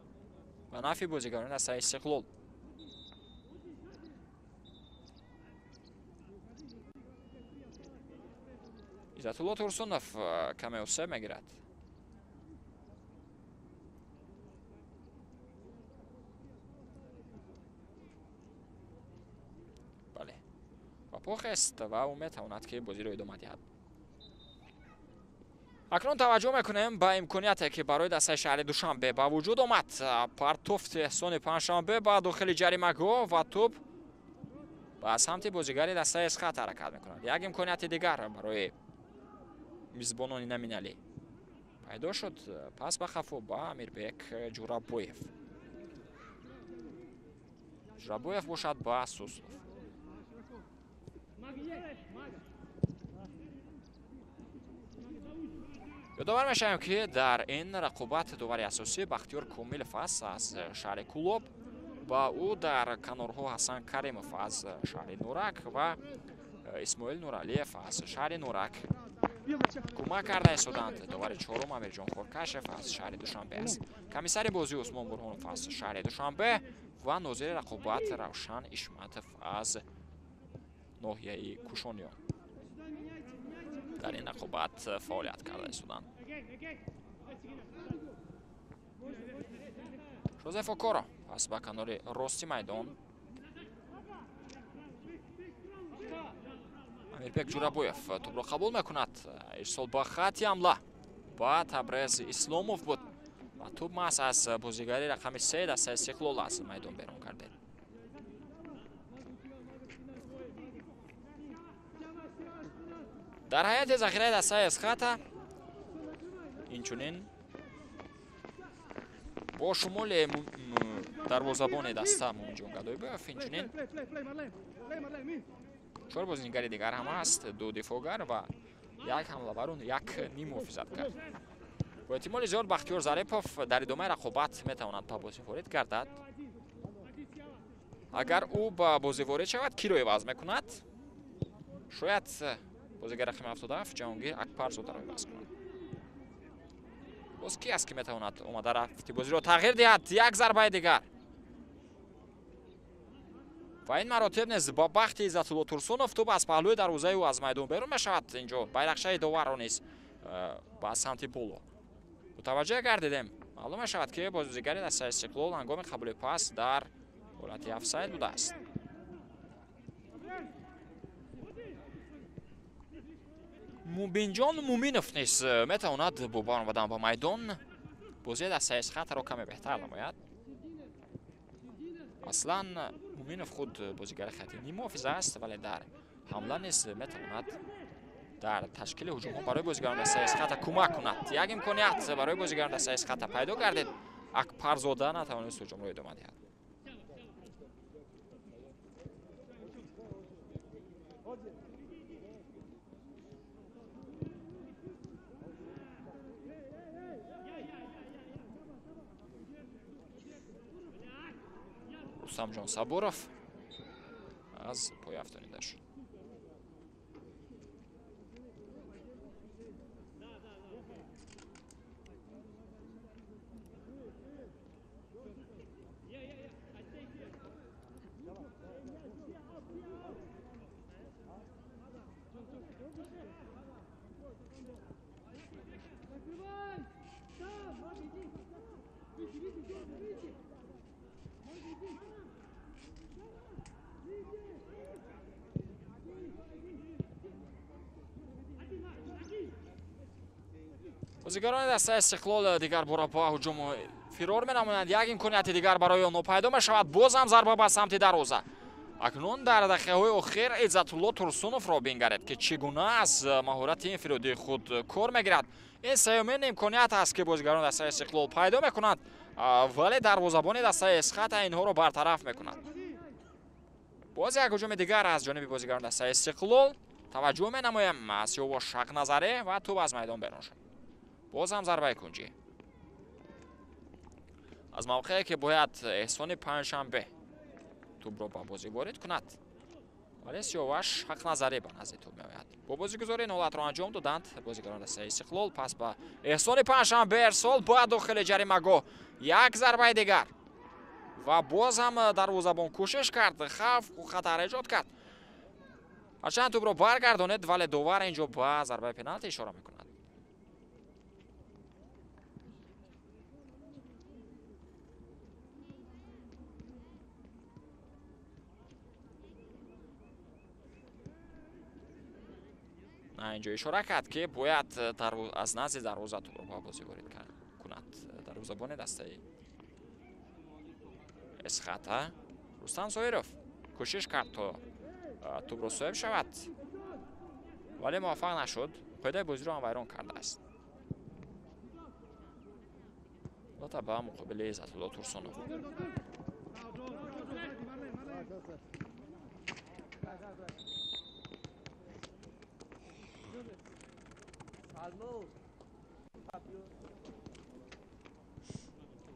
ба нафъи бозигарони дастаи Истиқлол. Иззатулло Турсунов каме осеб мегирад. Бале, ба по хест ва ӯ метавонад, ки бозиро идома диҳад. Акнун таваҷҷӯҳ мекунем ба имконияте, ки барои дастаи шаҳри Душанбе ба вуҷуд омад. Партофти Эҳсони Панҷшанбе ба дохили ҷаримагоҳ ва тӯб ба самти бозигари дастаи Эсхат ҳаракат мекунад. Як имконияти дигар барои мизбонони номиналӣ пайдо шуд. Пас ба хафо ба Амирбек Ҷурабоев. Ҷурабоев бошад ба Суслов. Ёдовар мешавем, ки дар ин рақобат довари асосӣ Бахтиёр Комилов аст аз шаҳри Кӯлоб ва ӯ дар канорҳо Ҳасан Каримов аз шаҳри Нурак ва Исмоил Нуралиев аз шаҳри Нурак кӯмак карда истоданд. Довари чорум Амирҷон Хоркашев аз шаҳри Душанбе аст. Комиссари бозӣ Усмон Бурҳонов аз шаҳри Душанбе ва нозири рақобат Равшан Ишматов аз ноҳияи Кушониён дар ин рақобат фаъолият карда истоданд. Жозеф Окоро пас ба канори рости майдон. Амирбек Ҷурабоев тӯбро қабул мекунад. Ирсол ба хати ҳамла ба Табрез Исломов буд ва тӯб маҳз аз бозигари рақами 3 дастаи Истиқлол аз майдон берун кардед. Дар ҳайати захираи дастаи Эсхата инчунин бо шумоли дарвозабони даста Муминҷон Гадоибоев, инчунин 4 бозигари дигар ҳам аст, 2 дифоъгар ва як ҳамлавару як ним муҳофизатгар. Бо эҳтимоли зиёд Бахтиёр Зарипов дар идомаи рақобат метавонад ба бозӣ ворид гардад. Агар ӯ ба бозӣ ворид шавад, киро иваз мекунад? Шояд бозигари рақами 77 Ҷаҳонгир Акбарзодаро иваз кунад. Боз ки аст, ки метавонад омада рафти бозиро тағйир диҳад? Як зарбаи дигар. Ва ин маротиб низ ба бахти Иззатулло Турсунов тӯб аз паҳлӯи дарвозаи ӯ аз майдон берун мешавад. Инҷо байрақчаи доварро низ ба самти боло мутаваҷҷеҳ гардидем. Маълум мешавад, ки бозигари дастаи Истиқлол ҳангоми қабули пас дар ҳолати офсайд будааст. Мубинҷон Муминов низ метавонад бо баромадан ба майдон бозии дастаи Эсхатаро каме беҳтар намояд. Аслан Муминов худ бозигари хати ниммуҳофиза аст, вале дар ҳамла низ метавонад дар ташкили ҳуҷумҳо барои бозигарон дастаи Эсхата кӯмак кунад. Як имконият барои бозигарон дастаи Эсхата пайдо гардид. Акбарзода натавонист ҳуҷумро идома диҳад. Рустамҷон Сабуров аз пой афтонида шуд. Бозигарони дастаи Истиқлол дигар бора ба ҳуҷум фирор менамоянд. Як имконияти дигар барои онҳо пайдо мешавад. Боз ҳам зарба ба самти дарвоза. Акнун дар дақиқаҳои охир Иззатулло Турсуновро бингаред, ки чӣ гуна аз маҳорати инфиродии худ кор мегирад. Ин сеюмин имконият аст, ки бозигарони дастаи Истиқлол пайдо мекунанд, вале дарвозабони дастаи Эсхата инҳоро бартараф мекунад. Боз як ҳуҷуми дигар аз ҷониби бозигарони дастаи Истиқлол. Таваҷҷӯҳ менамоям Сиёвош Ҳақназаре ва тӯб аз майдон берун шуд. Боз ҳам зарбаи кунҷӣ аз мавқее, ки бояд Эҳсони Панҷшанбе тӯбро ба бозӣ ворид кунад, вале Сиёваш Ҳақназарӣ ба назди тӯб меояд. Бо бозигузорӣ ин ҳолатро анҷом доданд бозигарон дастаи Истиқлол. Пас ба Эҳсони Панҷшанбе ирсол ба дохили ҷаримагоҳ. Як зарбаи дигар ва боз ҳам дарвозабон кӯшиш кард, хавф хатар эҷод кард. Ҳарчанд тӯбро баргардонед, вале довар инҷо ба зарбаи пеналти ишора мекунад. Инҷо ишора кард, ки бояд аз назди дарвоза тӯбро ба бозӣ ворид кунад. Дарвозабони дастаи Эсхата Рустам Соиров кӯшиш кард, то тӯбро соҳиб шавад, вале муваффақ нашуд. Қоидаи бозиро ҳам вайрон кардааст. Албатта ба муқобили Иззатулло Турсунов.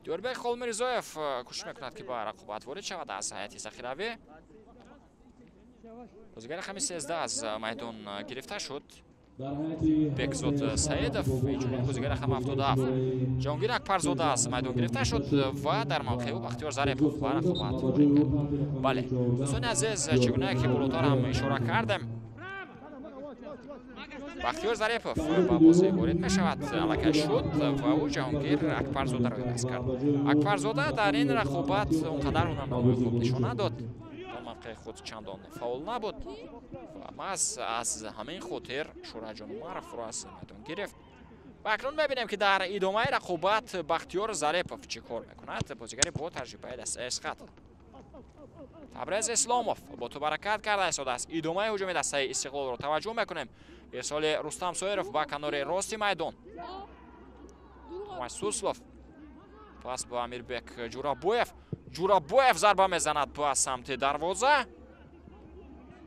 Диёрбек Холмирзоев кӯшиш мекунад, ки ба рақобат ворид шавад аз ҳайати захиравӣ. Бозигари рақами 13 аз майдон гирифта шуд. Бекзод Саидов, инчунин бозигари рақами 77 Ҷаҳонгир Акбарзода аз майдон гирифта шуд ва дар мавқеи ӯ Бахтиёр Зарипов ба рақобат ворид кард. Бале, дӯстони азиз, чӣ гуна ки болотар ҳам ишора кардем, Бахтиёр Зарипов ба бозӣ ворид мешавад, аллакай шуд ва ӯ Ҷаҳонгир Акбарзодаро иваз кард. Акбарзода дар ин рақобат он қадар ҳунарнамои хуб нишон надод, дар мавқеи худ чандон фаъол набуд ва маҳз аз ҳамин хотир Шӯраҷон Умаров ӯро аз майдон гирифт. Ва акнун мебинем, ки дар идомаи рақобат Бахтиёр Зарипов чӣ кор мекунад. Бозигари бо таҷрибаи дастаи Эсхата. Табрез Исломов бо тӯб ҳаракат карда истодааст. Идомаи ҳуҷуми дастаи Истиқлолро таваҷҷӯҳ мекунем. Ирсоли Рустам Соиров ба канори рости майдон. Томаш Суслов пас ба Амирбек Ҷурабоев. Ҷурабоев зарба мезанад ба самти дарвоза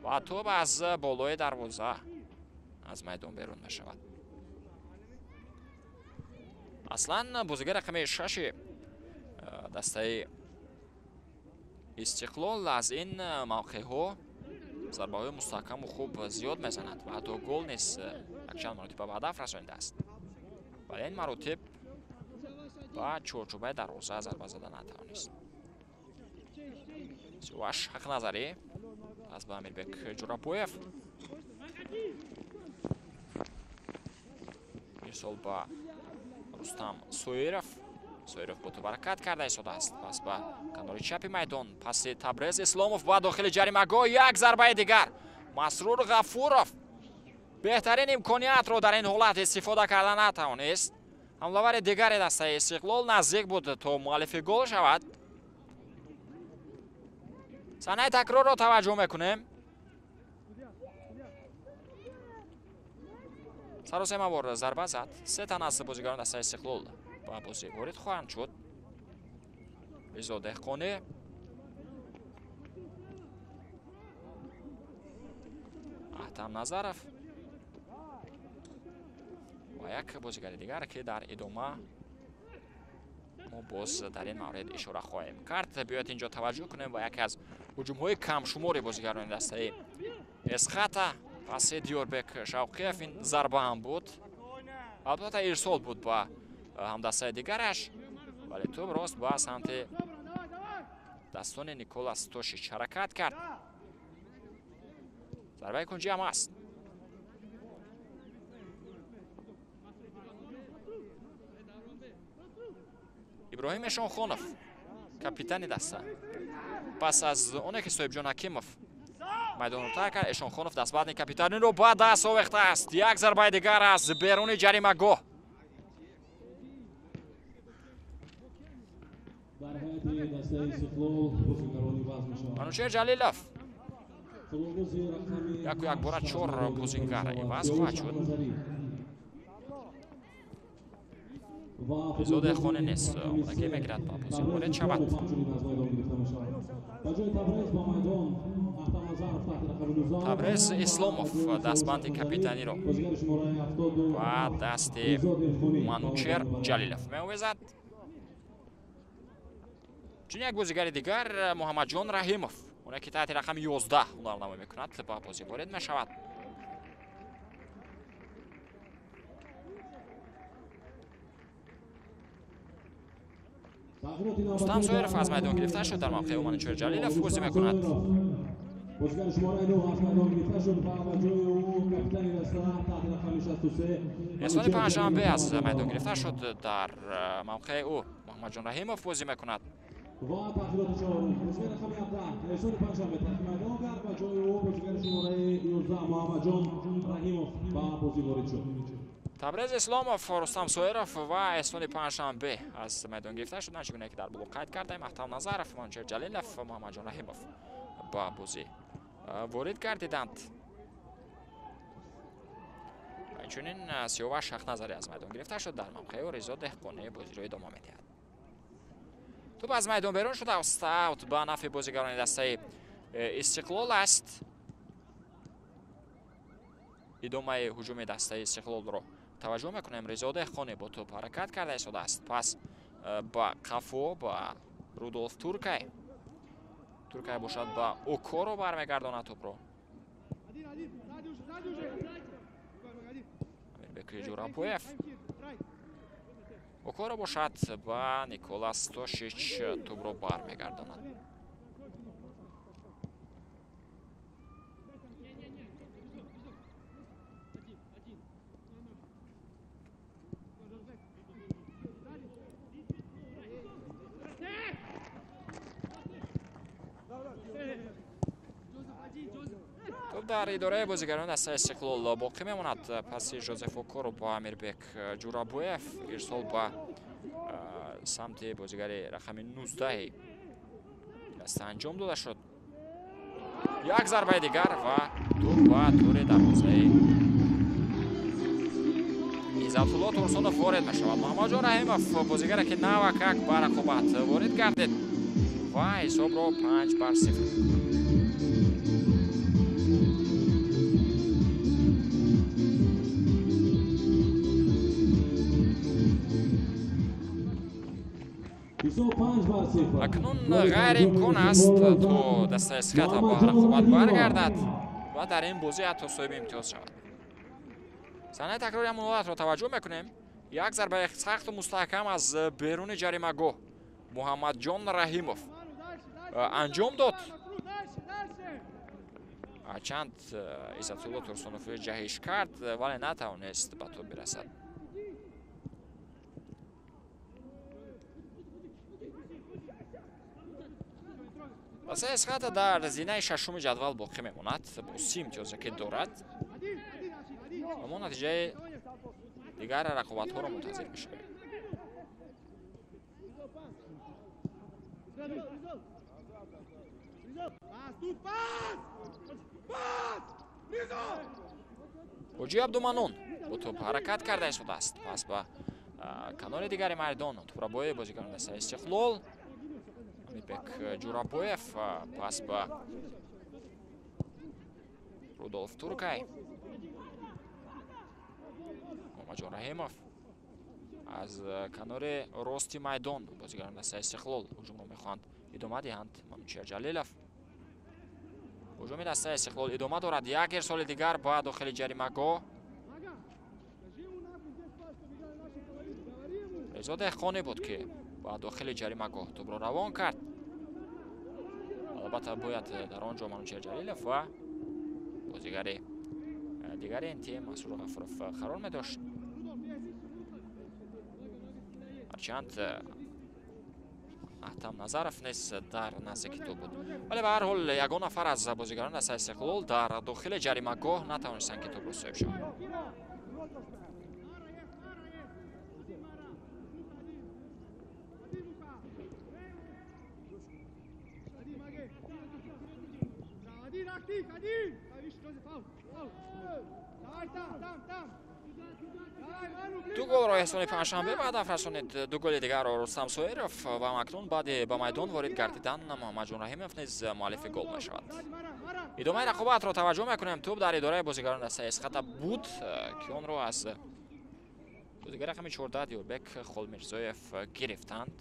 ва тӯб аз болои дарвоза аз майдон берун мешавад. Аслан бозигари рақами 6 дастаи Истиқлол аз ин мавқеъҳо зарбаҳои мустаҳкаму хуб зиёд мезанад ва ҳатто гол низ якчанд маротиба ба ҳадаф расонидааст. Вале ин маротиб ба чорчӯбаи дарвоза зарба зада натавонист. Сиёваш Ҳақназарӣ аз ба Амирбек Ҷурабоев. Ирсол ба Рустам Соиров. Соиров бо тӯб ҳаракат карда истодааст. Пас ба канори чапи майдон, паси Табрез Исломов ба дохили ҷаримагоҳ, як зарбаи дигар. Масрур Ғафуров беҳтарин имкониятро дар ин ҳолат истифода карда натавонист. Ҳамлавари дигари дастаи Истиқлол наздик буд, то муаллифи гол шавад. Саҳнаи такрорро таваҷҷӯҳ мекунем. Саросемавор зарба зад. Се тан аз бозигарони дастаи Истиқлол ба бозӣ ворид хоҳанд шуд. Ризо Деҳқонӣ, Аҳтам Назаров ва як бозигари дигар, ки дар идома мо боз дар ин маврид ишора хоҳем кард. Биёед инҷо таваҷҷӯҳ кунем ва яке аз ҳуҷумҳои камшумори бозигарони дастаи Эсхата. Паси Диёрбек Шавқиев, ин зарба ҳам буд, албатта ирсол буд ба ҳамдастаи дигараш, вале тӯб рост ба самти дастони Николас Тошич ҳаракат кард. Зарбаи кунҷӣ ҳам аст. Иброҳим Эшонхонов, капитани даста, пас аз оне ки Соҳибҷон Ҳакимов майдонро тарк кард, Эшонхонов дастбанди капитаниро ба даст овехтааст. Як зарбаи дигар аз беруни ҷаримагоҳ. Манучер Ҷалилов яку якбора чор бозингар иваз хоҳад шуд. Ризо Деҳқонӣ низ омодагӣ мегирад ба бозӣ ворид шавад. Табрез Исломов дастбанди капитаниро ба дасти Манучер Ҷалилов меовезад. Чунин як бозигари дигар Муҳаммадҷон Раҳимов, оне ки таҳти рақами 11 ҳунарнамоӣ мекунад, ба бозӣ ворид мешавад. Рустам Соиров аз майдон гирифта шуд. Дар мавқеи ӯ Манучер Ҷалилов бозӣ мекунад. Бозигари шумораи 9 аз майдон гирифта шуд ва ба ҷои ӯ капитани даста таҳти рақами 63 Эҳсони Панҷшанбе аз майдон гирифта шуд. Дар мавқеи ӯ Муҳаммадҷон Раҳимов бозӣ мекунад. Ва тағйироти чорум. Бозигари рақами 17 Эҳсони Панҷшанбе тарки майдон кард, ба ҷои ӯ бозигари шумораи 11 Муҳаммадҷон Раҳимов ба бозӣ ворид шуд. Табрез Исломов, Рустам Соиров ва Эҳсони Панҷшанбе аз майдон гирифта шуданд, чӣ гуна ки дар боло қайд кардаем. Ахтам Назаров, Манучер Ҷалилов, Муҳаммадҷон Раҳимов ба бозӣ ворид гардиданд. Инчунин Сиёваш Шахназарӣ аз майдон гирифта шуд. Дар мавқеи ӯ Ризо Деҳқонӣ бозиро идома медиҳад. Тӯп аз майдон берун шуда, аут ба нафъи бозигарони дастаи Истиқлол аст. Идомаи ҳуҷуми дастаи Истиқлолро таваҷҷӯҳ мекунем. Ризо Деҳқонӣ бо тӯп ҳаракат карда истодааст. Пас ба қафо ба Рудолф Туркай. Туркай бошад ба Окоро бармегардонад тӯпро. Амирбек Ҷурабоев. Окоро бошад ба Николас Тошич тӯпро бармегардонад. Тӯп дар идораи бозигарони дастаи Истиқлол боқӣ мемонад. Паси Жозеф Окоро ба Амирбек Ҷурабоев, ирсол ба самти бозигари рақами 19 даста анҷом дода шуд. Як зарбаи дигар ва тӯп ба тури дарвозаи Иззатулло Турсунов ворид мешавад. Муҳаммадҷон Раҳимов, бозигаре ки навакак ба рақобат ворид гардид ва ҳисобро 5-0. Акнун ғайриимкон аст то дастаи Эсхата ба рақобат баргардад ва дар ин бозӣ ҳатто соҳиби имтиёз шавад. Саҳнаи такрори ҳамон ҳолатро таваҷҷӯҳ мекунем. Як зарбаи сахту мустаҳкам аз беруни ҷаримагоҳ Муҳаммадҷон Раҳимов анҷом дод. Чанд Иззатулло Турсунов ҷаҳиш кард, вале натавонист ба тӯп бирасад. Дастаи Эсхата дар зинаи шашуми ҷадвал боқӣ мемонад бо 30 имтиёзе ки дорад. Ва мо натиҷаи дигар рақобатҳоро мунтазир мешавем. Ҳоҷи Абдуманон бо тӯп ҳаракат карда истодааст. Пас ба канори дигари майдон тӯпрабои бозигарони дастаи Истиқлол Амирбек Ҷурабоев, пас ба Рудолф Туркай. Муҳаммадҷон Раҳимов аз канори рости майдон бозигарони дастаи Истиқлол ҳуҷумро мехоҳанд идома диҳанд. Манучер Ҷалилов. Ҳуҷуми дастаи Истиқлол идома дорад. Як ирсоли дигар ба дохили ҷаримагоҳ. Ризо Деҳқонӣ буд ки ба дохили ҷаримагоҳ тӯпро равон кард. Албатта бояд дар он ҷо Манучер Ҷалилов ва бозигари дигари ин тим Масрур Ғафуров қарор медошт. Ҳарчанд Ахтам Назаров низ дар наздики тӯп буд, вале ба ҳар ҳол ягон нафар аз бозигарони дастаи Истиқлол дар дохили ҷаримагоҳ натавонистанд ки тӯпро соҳиб шаванд. Ду голро Эҳсони Панҷшанбе ба ҳадаф расонид, ду голи дигарро Рустам Соиров ва акнун баъди ба майдон ворид гардидан Муҳаммадҷон Раҳимов низ муаллифи гол мешавад. Идомаи рақобатро таваҷҷӯҳ мекунем. Тӯп дар идораи бозигарони дастаи Эсхата буд, ки онро аз бозигари рақами 14 Диёрбек Холмирзоев гирифтанд.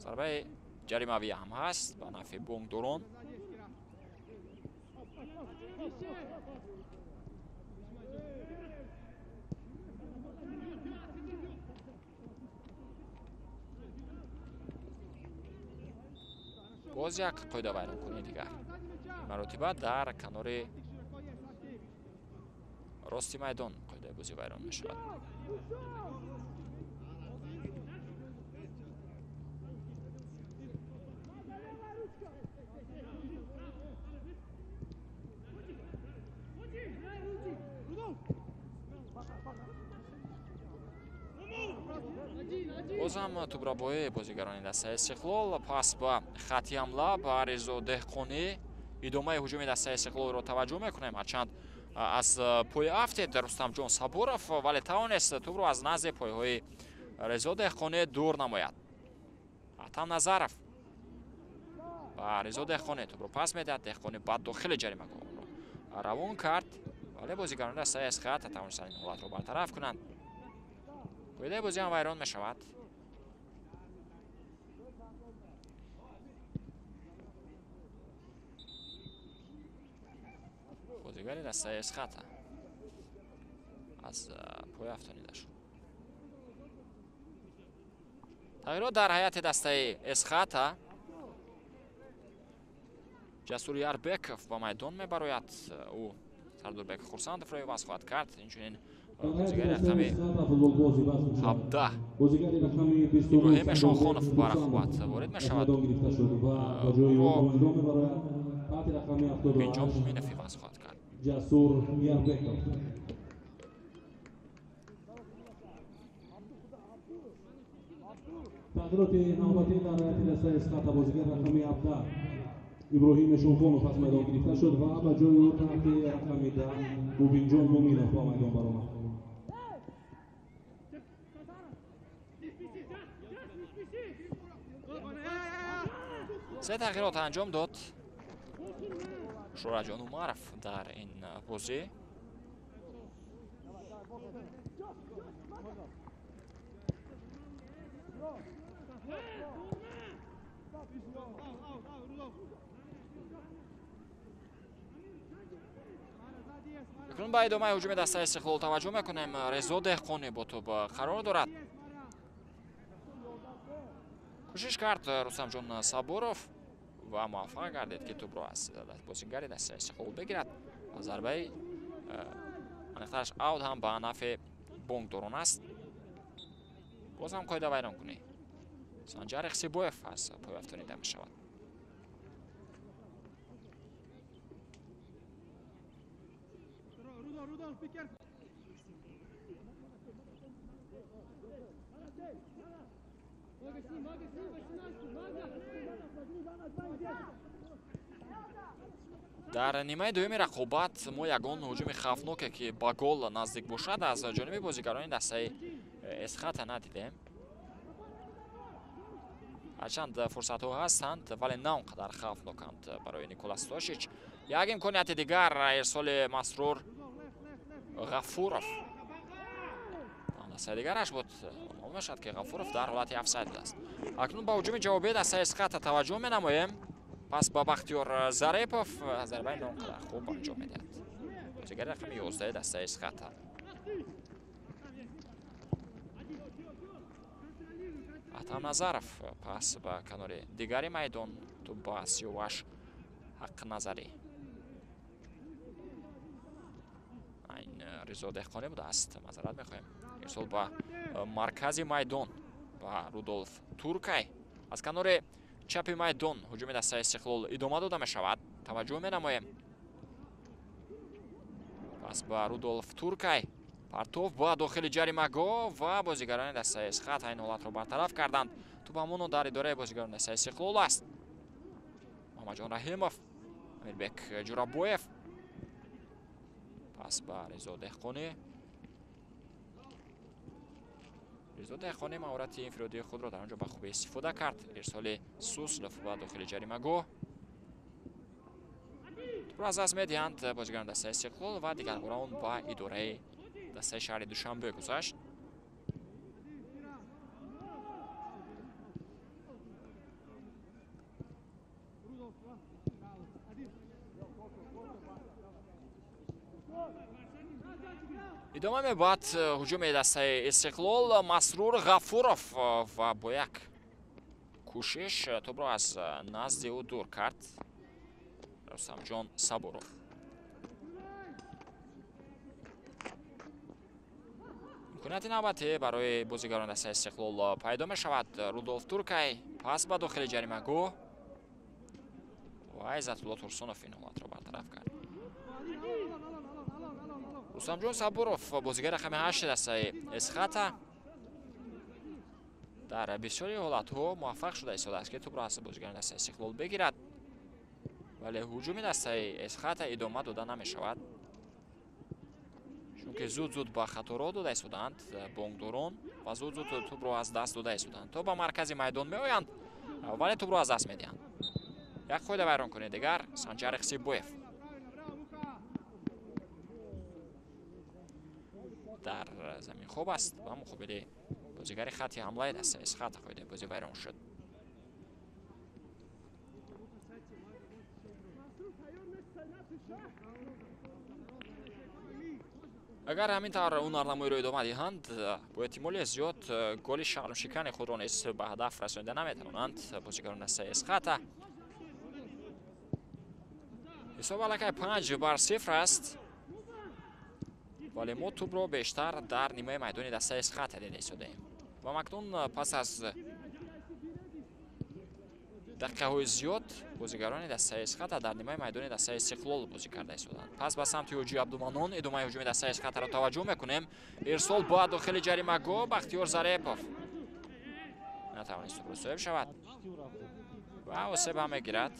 Зарбаи ҷаримавӣ ҳам ҳаст ба нафъи бонкдорон. Боз як қоида вайронкунии дигар. Маротиба дар канори рости майдон қоидаи бозӣ вайрон мешавад. Бозам тӯбрабои бозигарони дастаи Истиқлол пас ба хати ҳамла ба Резо Деҳқонӣ. Идомаи ҳуҷуми дастаи Истиқлолро таваҷҷӯҳ мекунем. Ҳарчанд аз пои афтед Рустамҷон Сабуров, вале тавонист тӯбро аз назди пойҳои Резо Деҳқонӣ дур намояд. Атам Назаров ба Резо Деҳқонӣ тӯбро пас медиҳад. Деҳқонӣ ба дохили ҷаримагоҳро равон кард, вале бозигарони дастаи Эсхата тавонистанд ин ҳолатро бартараф кунанд. Қоидаи бозӣ ҳам вайрон мешавад. Бозигари дастаи Эсхата аз пой афтонида шуд. Тағйирот дар ҳайати дастаи Эсхата. Ҷасур Ярбеков ба майдон мебарояд. Ӯ Сардорбек Хурсандовро иваз хоҳад кард. Инчунин бозигари рақами 17 Иброҳим Эшонхонов ба рақобат ворид мешавад. Ӯро Бинҷон Муминов иваз хоҳад кард. Ҷасур Ярбеков. Тағйироти навбатӣ дар ҳайати дастаи Эсхата. Бозигари рақами 17 Иброҳим Эшонхонов аз майдон гирифта шуд ва ба ҷои ӯ таҳти рақами 10 Мубинҷон Муминов ба майдон баромад. Се тағйирот анҷом дод Шӯраҷон Умаров дар ин бозӣ. Акнун ба идомаи ҳуҷуми дастаи Истиқлол таваҷҷӯҳ мекунем. Резо Деҳқонӣ бо тӯб қарор дорад. Кӯшиш кард Рустамҷон Сабуров ва муваффақ гардид, ки тӯбро аз бозигари дастаи Истиқлол бигирад. Зарбаи аниқтараш аут ҳам ба нафъи бонкдорон аст. Боз ҳам қоида вайронкунӣ. Санҷар Ихсибоев аз пой афтонида мешавад. Дар нимаи дуюми рақобат мо ягон ҳуҷуми хавфноке, ки ба гол наздик бошад, аз ҷониби бозигарони дастаи Эсхата надидем. Ҳарчанд фурсатҳо ҳастанд, вале на он қадар хавфноканд барои Николас Тошич. Як имконияти дигар ирсоли Масрур Ғафуров. Дастаи дигараш буд. Маълум мешавад, ки Ғафуров дар ҳолати офсайд будааст. Акнун ба ҳуҷуми ҷавобии дастаи Эсхата таваҷҷӯҳ менамоем. Пас ба Бахтиёр Зарипов зарбаи на он қадар хуб анҷом медиҳад. Бозигари рақами 11 дастаи Эсхата. Атам Назаров пас ба канори дигари майдон, тӯб ба Сиёваш Ҳақназарӣ. Ин Ризо Деҳқонӣ будааст. Маъзарат мехоҳем. Ирсол ба маркази майдон ба Рудолф Туркай. Аз канори чапи майдон ҳуҷуми дастаи Истиқлол идома дода мешавад. Таваҷҷӯҳ менамоем. Пас ба Рудолф Туркай. Партов ба дохили ҷаримагоҳ ва бозигарони дастаи Эсхата ин ҳолатро бартараф карданд. Тӯб ҳамоно дар идораи бозигарони дастаи Истиқлол аст. Муҳаммадҷон Раҳимов, Амирбек Ҷурабоев. Пас ба Резо Деҳқонӣ. Резо Деҳқонӣ маҳорати инфиродии худро дар он ҷо ба хубӣ истифода кард. Ирсоли Суслов ба дохили ҷаримагоҳ. Тӯбро аз даст медиҳанд бозигарони дастаи Истиқлол ва дигарбора он ба идораи дастаи шаҳри Душанбе гузашт. Идома мебад ҳуҷуми дастаи Истиқлол. Масрур Ғафуров ва бо як кӯшиш тӯбро аз назди ӯ дур кард Рустамҷон Сабуров. Имконияти навбатӣ барои бозигарони дастаи Истиқлол пайдо мешавад. Рудолф Туркай пас ба дохили ҷаримагоҳ ва Иззатулло Турсунов ин ҳолатро бартараф кард. Рустамҷон Сабуров, бозигари рақами 8 дастаи Эсхата, дар бисёри ҳолатҳо муваффақ шуда истодааст, ки тӯбро аз бозигарони дастаи Истиқлол бигирад, вале ҳуҷуми дастаи Эсхата идома дода намешавад, чунки зуд-зуд ба хато роҳ дода истодаанд бонкдорон ва зуд-зуд тӯбро аз даст дода истодаанд. То ба маркази майдон меоянд, вале тӯбро аз даст медиҳанд. Як қоида вайронкунӣ дигар Санҷар Ихсибоев дар замин хоб аст ва муқобили бозигари хатти ҳамлаи дастаи Эсхата қоидаи бозӣ вайрон шуд. Агар ҳамин тавр ҳунарнамоиро идома диҳанд, бо эҳтимоли зиёд голи шармшикани худро низ ба ҳадаф расонида наметавонанд бозигарони дастаи Эсхата. Ҳисоб аллакай 5-0 аст, вале мо тӯбро бештар дар нимаи майдони дастаи Эсхата дида истодаем ва макнун пас аз дақиқаҳои зиёд бозигарони дастаи Эсхата дар нимаи майдони дастаи Истиқлол бозӣ карда истодаанд. Пас ба самти Ҳоҷи Абдуманон идомаи ҳуҷуми дастаи Эсхатаро таваҷҷӯҳ мекунем. Ирсол ба дохили ҷаримагоҳ, Бахтиёр Зарепов натавонист тӯбро соҳиб шавад ва осеб ҳам мегирад.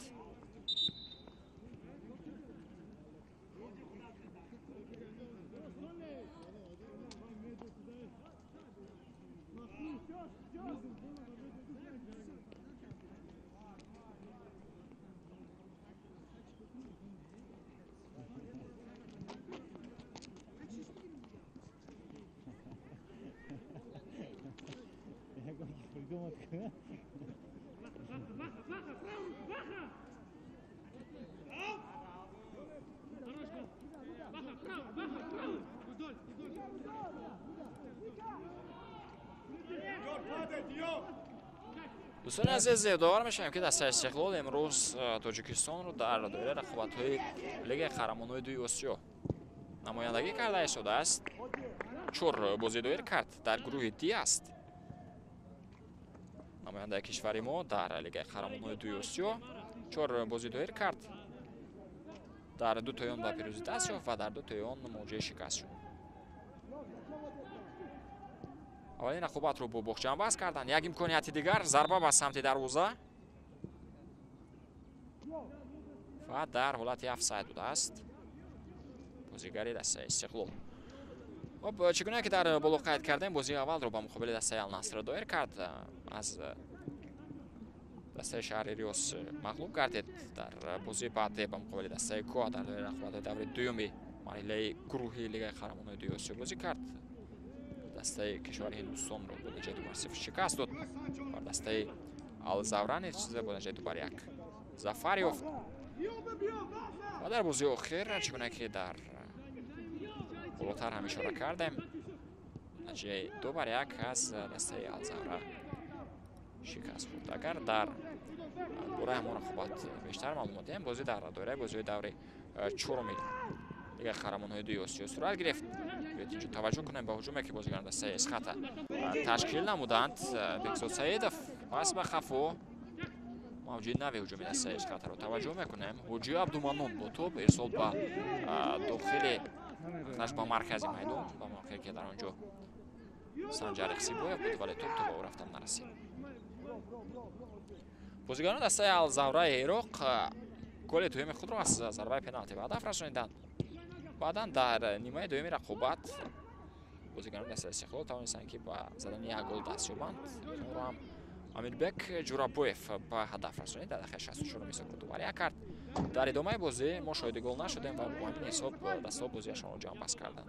Дӯстони азиз, ёдовар мешавем, ки дастаи Истиқлол имрӯз Тоҷикистонро дар доираи рақобатҳои Лигаи қаҳрамонҳои дуи Осиё намояндагӣ карда истодааст. 4 бозӣ доир кард, дар гурӯҳи Д аст. Намояндаи кишвари мо дар Лигаи қаҳрамонҳои дуи Осиё 4 бозӣ доир кард. Дар 2 тои он ба пирӯзӣ даст ёфт ва дар 2 тои он муҷои шикаст шуд. Аввалин рақобатро бо Боғҷанбаз карданд. Як имконияти дигар, зарба ба самти дарвоза ва дар ҳолати офсайд будааст бозигари дастаи Истиқлол. Хоб, чӣ гуна ки дар боло қайд кардем, бозии аввалро ба муқобили дастаи Алнаср доир кард. Аз дастаи шаҳри Риёс мағлуб гардид. Дар бозии баъдӣ ба муқобили дастаи Гоа дар доираи рақобатҳои даври дуюми марҳилаи гурӯҳии Лигаи қаҳрамонҳои дуюми Осиё бозӣ кард. Дастаи кишвари Ҳиндустонро бо натиҷаи 2-0 шикаст дод. Бар дастаи Алзавра низ бо натиҷаи 2-1 зафар ёфт. Ва дар бозии охир, чӣ гуна ки дар болотар ҳам ишора кардем, натиҷаи 2-1 аз дастаи Алзавра шикаст хӯрд. Агар дар бораи ҳамон рақобат бештар маълумот диҳем, бозӣ дар доираи бозиҳои даври чоруми Лигаи қаҳрамонҳои дуюми Осиё сурат гирифт. Биёед инҷо таваҷҷӯҳ кунем ба ҳуҷуме, ки бозигарони дастаи Эсхата ташкил намуданд. Бекзод Саидов пас ба хафо. Мавҷи нави ҳуҷуми дастаи Эсхатаро таваҷҷӯҳ мекунем. Ҳоҷи Абдуманон бо тӯб ирсол ба дохили наш ба маркази майдон, ба мавқее ки дар он ҷо Санҷар Ихсибоев буд, вале тӯб то ба ӯ рафтан нарасид. Бозигарони дастаи Алзавраи Ироқ голи дуюми худро аз зарбаи пеналти ба ҳадаф расониданд. Баъдан дар нимаи дуюми рақобат бозигарони дастаи Истиқлол тавонистанд, ки ба задани як гол даст ёбанд. Онро ҳам Амирбек Ҷурабоев ба ҳадаф расонид. Дар дақиқаи 64 ҳисобро 2-1 кард. Дар идомаи бозӣ мо шоҳиди гол нашудем ва бо ҳамин ҳисоб дастаҳо бозиашонро ҷамъбаст карданд.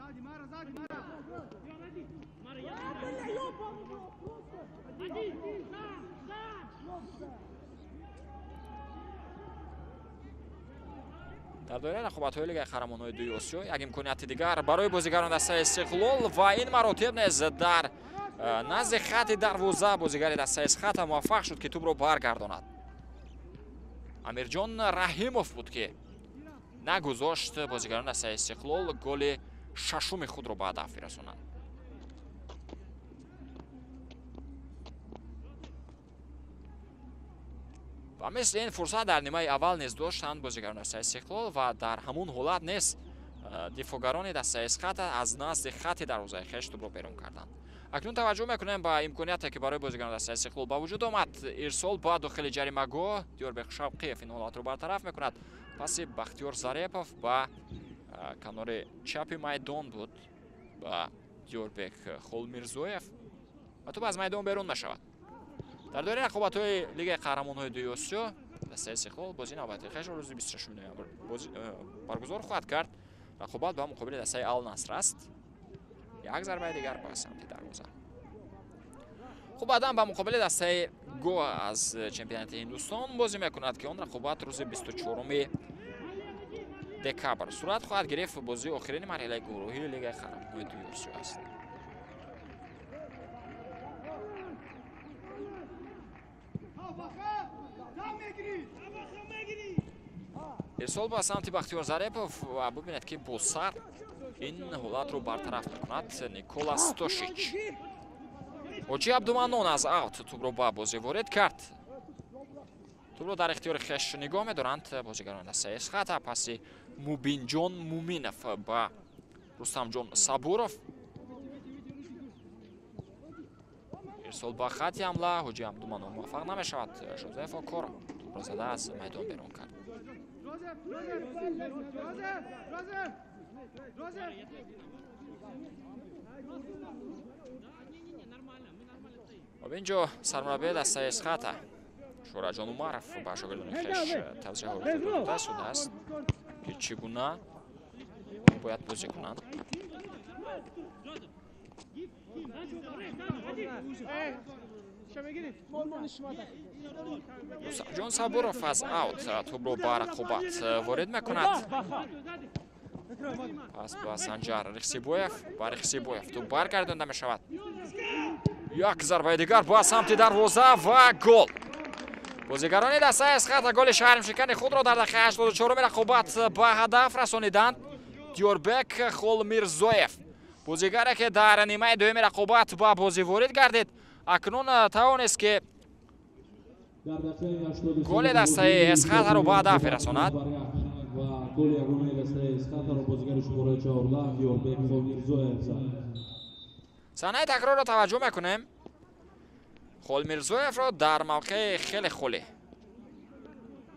Дар доираи рақобатҳои Лигаи қаҳрамонҳои дуюми Осиё як имконияти дигар барои бозигарони дастаи Истиқлол ва ин маротиб низ дар Назди хати дарвоза бозигари дастаи Эсхата муваффақ шуд, ки тӯбро баргардонад. Амирҷон Раҳимов буд, ки нагузошт бозигарони дастаи Истиқлол голи шашуми худро ба ҳадаф бирасонанд. Ва мисли ин фурсат дар нимаи аввал низ доштанд бозигарони дастаи Истиқлол ва дар ҳамун ҳолат низ дифоъгарони дастаи Эсхата аз назди хати дарвозаи хеш тӯбро берун карданд. Акнун таваҷҷӯҳ мекунем ба имконияте, ки барои бозигарони дастаи Истиқлол ба вуҷуд омад. Ирсол ба дохили ҷаримагоҳ, Диёрбек Шавқиев ин ҳолатро бартараф мекунад. Паси Бахтиёр Зарепов ба канори чапи майдон буд ба Диёрбек Холмирзоев ва тӯб аз майдон берун мешавад. Дар доираи рақобатҳои Лигаи қаҳрамонҳои дуюми Осиё дастаи Истиқлол бозии навбатии хешро рӯзи 26 ноябр баргузор хоҳад кард. Рақобат ба муқобили дастаи Ал Наср аст. Як зарбаи дигар ба самти дарвоза. Хуб, баъдан ба муқобили дастаи Гоа аз чемпионати Ҳиндустон бозӣ мекунад, ки он рақобат рӯзи 24 декабр сурат хоҳад гирифт. Бозии охирини марҳилаи гурӯҳии Лигаи қаҳрамонҳои дуюми Осиё аст. Ирсол ба самти Бахтиёр Зарепов ва бубинед, ки бо сар ин ҳолатро бартараф мекунад Никола Стошич. Ҳоҷи Абдуманнон аз аут тӯбро ба бозӣ ворид кард. Тӯбро дар ихтиёри хеш нигоҳ медоранд бозигарони дастаи Эсхата. Паси Мубинҷон Муминов ба Рустамҷон Сабуров. Ирсол ба хати ҳамла, Ҳоҷи Абдуманнон муваффақ намешавад. Жозеф Окор тӯбро зада аз майдон берун кард. Об инҷо сармураббии дастаи Эсхата Шӯраҷон Умаров ба шогирдони хеш тавзеҳҳои худро дода шудааст, ки чӣ гуна бояд бозӣ кунанд. Рустамҷон Сабуров аз аут тӯбро ба рақобат ворид мекунад. Пас ба Санҷар Рихсибоев, ба Рихсибоев тӯб баргардонда мешавад. Як зарбаи дигар ба самти дарвоза ва гол. Бозигарони дастаи Эсхата голи шаҳримшикани худро дар дақиқаи 84-уми рақобат ба ҳадаф расониданд. Диёрбек Холмирзоев, бозигаре, ки дар нимаи дуюми рақобат ба бозӣ ворид гардид, акнун тавонист, ки голи дастаи Эсхатаро ба ҳадаф расонад. Ва голи ягонаи дастаи Эсхатаро бозигари шумораи 14 Диёрбек Холмирзоев зад. Саҳнаи такрорро таваҷҷӯҳ мекунем. Холмирзоевро дар мавқеи хеле холӣ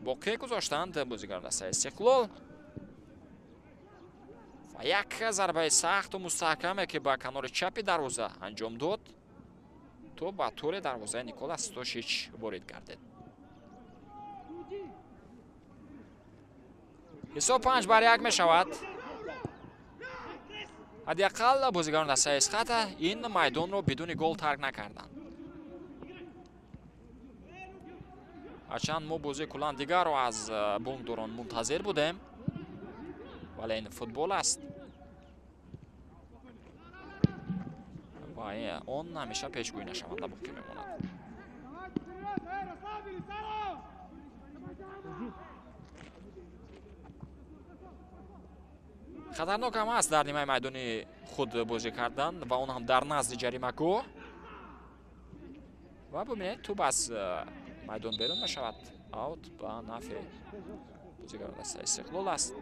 боқӣ гузоштанд бозигарони дастаи Истиқлол ва як зарбаи сахту мустаҳкаме, ки ба канори чапи дарвоза анҷом дод, то ба тӯри дарвозаи Никола Стошич ворид гардид. Ҳисоб 5-1 мешавад. Ҳадди ақал бозигарони дастаи Эсхата ин майдонро бидуни гол тарк накарданд. Ҳарчанд мо бозии куллан дигарро аз бонкдорон мунтазир будем, вале ин футбол аст ва он ҳамеша пешгӯӣ нашаванда боқӣ мемонад. Хатарнок ҳам аст дар нимаи майдони худ бозӣ кардан ва он ҳам дар назди ҷаримагоҳ. Ва бубинед, тӯб аз майдон берун мешавад. Аут ба нафъи бозигарони дастаи Истиқлол аст.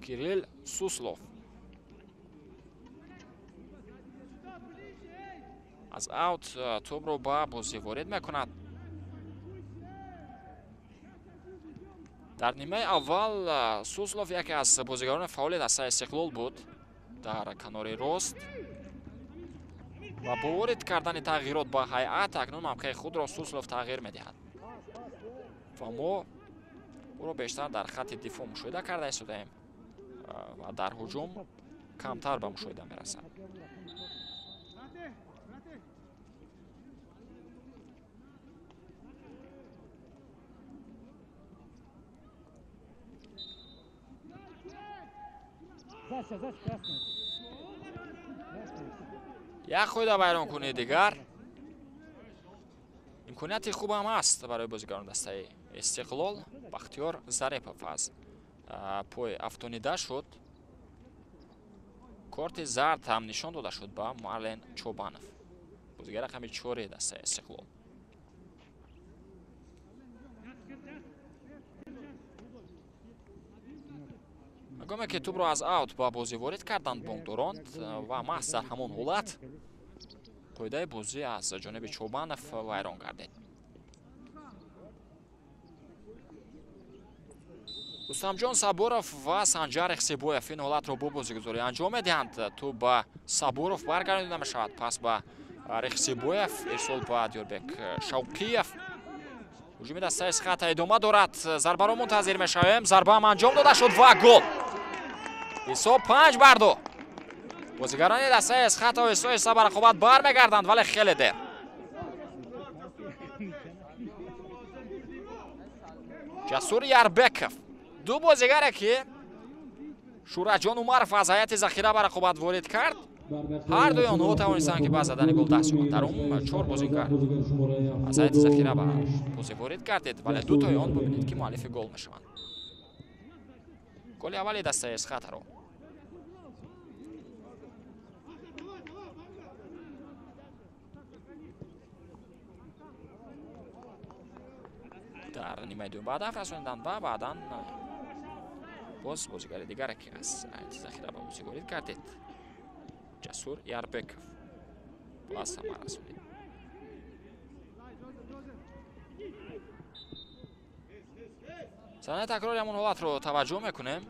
Кирилл Суслов аз аут тӯбро ба бозӣ ворид мекунад. Дар нимаи аввал Суслов яке аз бозигарони фаъоли дастаи Истиқлол буд дар канори рост ва бо ворид кардани тағйирот ба ҳайат акнун мавқеи худро Суслов тағйир медиҳад ва мо ӯро бештар дар хатти дифоъ мушоҳида карда истодаем ва дар ҳуҷум камтар ба мушоҳида мерасад. Зася, Зася, красная. Як қоида вайронкунии дигар. Имконияти хуб ҳам аст барои бозигарони дастаи Истиқлол. Бахтиёр Зарепов аз пой афтонида шуд. Корти зард ҳам нишон дода шуд ба Марлен Чобанов, бозигар рақами 4 дастаи Истиқлол. Ҳангоме ки тӯбро аз аут ба бозӣ ворид карданд бонкдорон ва маҳз дар ҳамон ҳолат қоидаи бозӣ аз ҷониби Чобанов вайрон гардид. Рустамҷон Сабуров ва Санҷар Ихсибоев ин ҳолатро бо бозигузорӣ анҷом медиҳанд. Тӯб ба Сабуров баргардонида мешавад, пас ба Рехсибоев, ирсол ба Диёрбек Шавқиев. Ҳуҷуми дастаи Эсхата идома дорад. Зарбаро мунтазир мешавем. Зарба ҳам анҷом дода шуд ва гол. Ҳисоб 5-2. Бозигарони дастаи Эсхата оҳиста оҳиста ба рақобат бармегарданд, вале хеле дер. Ҷасур Ярбеков, ду бозигаре ки Шӯраҷон Умаров аз ҳайати захира ба рақобат ворид кард, ҳар дуи онҳо тавонистанд ки ба задани гол даст ёбанд. Дар умум 4 бозигар аз ҳайати захира ба бозӣ ворид гардид, вале дутои он бибинед ки муаллифи гол мешаванд. Голи аввали дастаи Эсхатаро дар нимаи дуюм ба ҳадаф расониданд ва баъдан боз бозигари дигаре ки аз ҳайати захира ба бозӣ ворид гардид, Ҷасур Ярбеков, ба самар расонид. Саҳнаи такрори ҳамон ҳолатро таваҷҷӯҳ мекунем.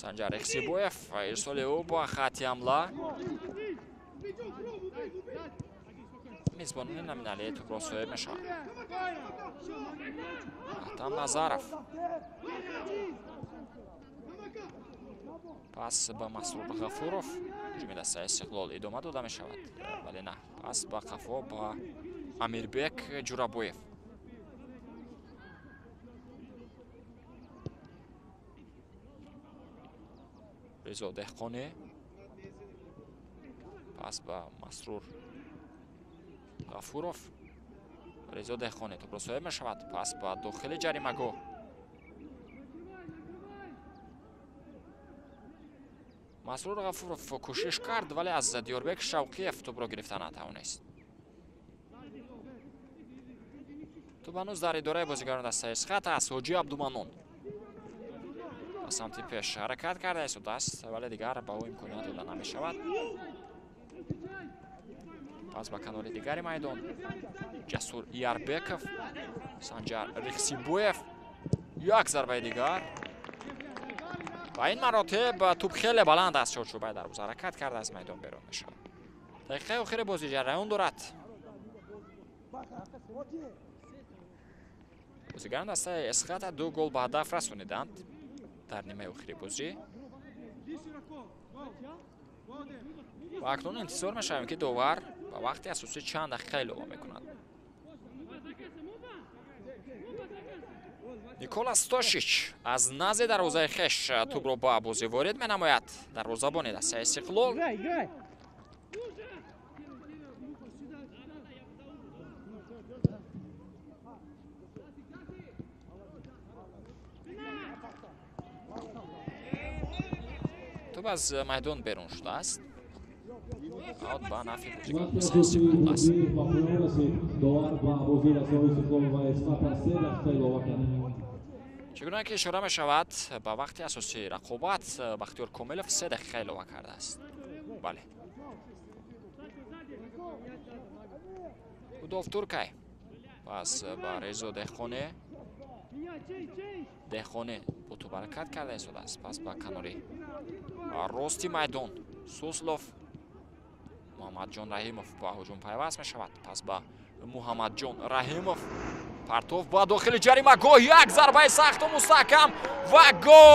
Санҷар Ихсибоев, ирсоли ӯ ба хатти ҳамла. Мизбонони номиналии тӯбро соҳиб мешаванд. Аҳтам Назаров пас ба Масрур Ғафуров. Ҳуҷуми дастаи Истиқлол идома дода мешавад, вале на, пас ба қафо ба Амирбек Ҷурабоев. Ризо Деҳқонӣ пас ба Масрур Ғафуров. Ризо Деҳқонӣ тӯбро соҳиб мешавад, пас ба дохили ҷаримагоҳ. Масрур Ғафуров кӯшиш кард, вале аз Диёрбек Шавқиев тӯбро гирифта натавонист. Тӯб ҳанӯз дар идораи бозигарони дастаи Эсхата аст. Ҳоҷи Абдуманон ба самти пеш ҳаракат карда истодааст, вале дигар ба ӯ имконият дода намешавад. Пас ба канори дигари майдон Ҷасур Ярбеков, Санҷар Рихсибоев, як зарбаи дигар. Ва ин маротиб тӯб хеле баланд аз чорчӯбаи дарвоза ҳаракат карда аз майдон берун мешавад. Дақиқаи охири бозӣ ҷараён дорад. Бозигарон дастаи Эсхата 2 гол ба ҳадаф расониданд дар нимаи охири бозӣ. Ва акнун интизор мешавем ки довар ба вақти асосӣ чанд дақиқа илова мекунад. Никола Стошич аз назди дарвозаи хеш тӯбро ба бозӣ ворид менамояд. Дарвозабони дастаи Истиқлол. Тӯб аз майдон берун шудааст. Аут ба нафъи бозигарони дастаи Истиқлол аст. Чӣ гуна ки ишора мешавад, ба вақти асосии рақобат Бахтиёр Комилов 3 дақиқа илова кардааст. Бале. Рудолф Туркай пас ба Резо Деҳқонӣ. Деҳқонӣ бо тӯб ҳаракат карда истодааст. Пас ба канори рости майдон Суслов Муҳаммадҷон Раҳимов ба ҳуҷум пайваст мешавад. Пас ба Муҳаммадҷон Раҳимов, партов ба дохили ҷаримагоҳ, як зарбаи сахту мустаҳкам ва гол!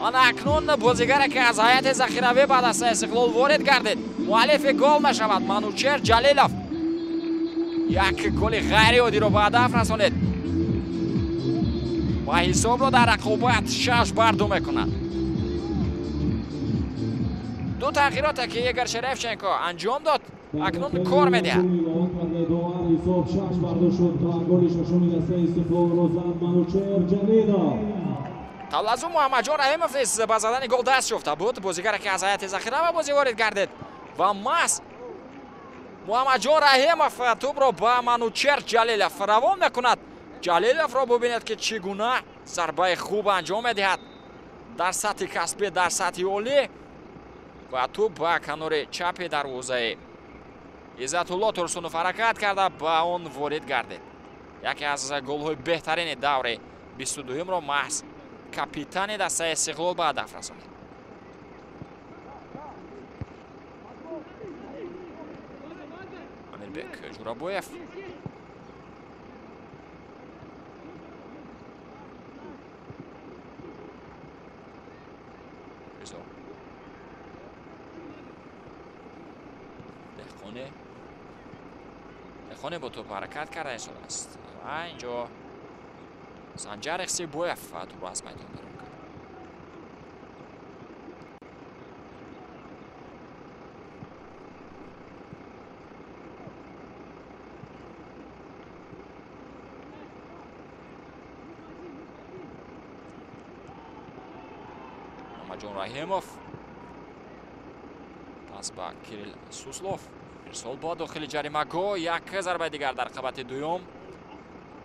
Ана акнун бозигаре ки аз ҳайати захиравӣ ба дастаи Истиқлол ворид гардид, муаллифи гол мешавад. Манучер Ҷалилов як голи ғайриоддиро ба ҳадаф расонид ва ҳисобро дар рақобат 6-2 мекунад. Ду тағйироте ки Игор Шеревченко анҷом дод, акнун кор медиҳад. Қабл аз ӯ Муҳаммадҷон Раҳимов низ ба задани гол даст ёфта буд. Бозигаре ки аз ҳайати захира ба бозӣ ворид гардид ва маҳз Муҳаммадҷон Раҳимов тӯбро ба Манучер Ҷалилов равон мекунад. Ҷалиловро бубинед ки чӣ гуна зарбаи хуб анҷом медиҳад дар сатҳи касбӣ, дар сатҳи олӣ ва тӯб ба канори чапи дарвозаи Иззатулло Турсунов ҳаракат карда ба он ворид гардид. Яке аз голҳои беҳтарини даври 22-умро маҳз капитани дастаи Истиқлол ба ҳадаф расонид. Амирбек Ҷурабоев Ризо Деҳқоне бо тӯб ҳаракат карда истодааст ва инҷо Санҷар Ихсибоев тӯбро аз майдон берун кард. Муҳаммадҷон Раҳимов пас ба Кирилл Суслов, ирсол ба дохили ҷаримагоҳ, як зарбаи дигар дар қабати дуюм.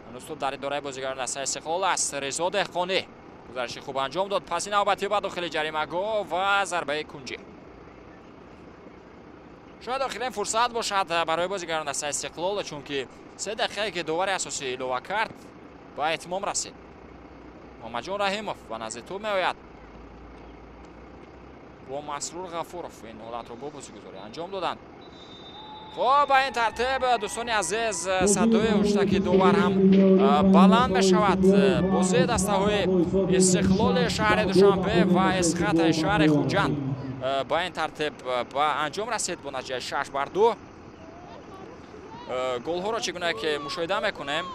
Ҳанӯз тӯб дар идораи бозигарони дастаи Истиқлол аст. Ризо Деҳқонӣ гузариши хуб анҷом дод. Паси навбатӣ ба дохили ҷаримагоҳ ва зарбаи кунҷӣ. Шояд охирин фурсат бошад барои бозигарони дастаи Истиқлол, чунки 3 дақиқае ки довари асосӣ илова кард ба итмом расид. Муҳаммадҷон Раҳимов ба назди тӯб меояд. Бо Масрур Ғафуров ин ҳолатро бо бозигузорӣ анҷом доданд. Хуб, ба ин тартиб дӯстони азиз, садои ҳуштаки довар ҳам баланд мешавад. Бозии дастаҳои Истиқлоли шаҳри Душанбе ва Эсхатаи шаҳри Хуҷанд ба ин тартиб ба анҷом расид бо натиҷаи 6-2. Голҳоро чӣ гуна ки мушоҳида мекунем,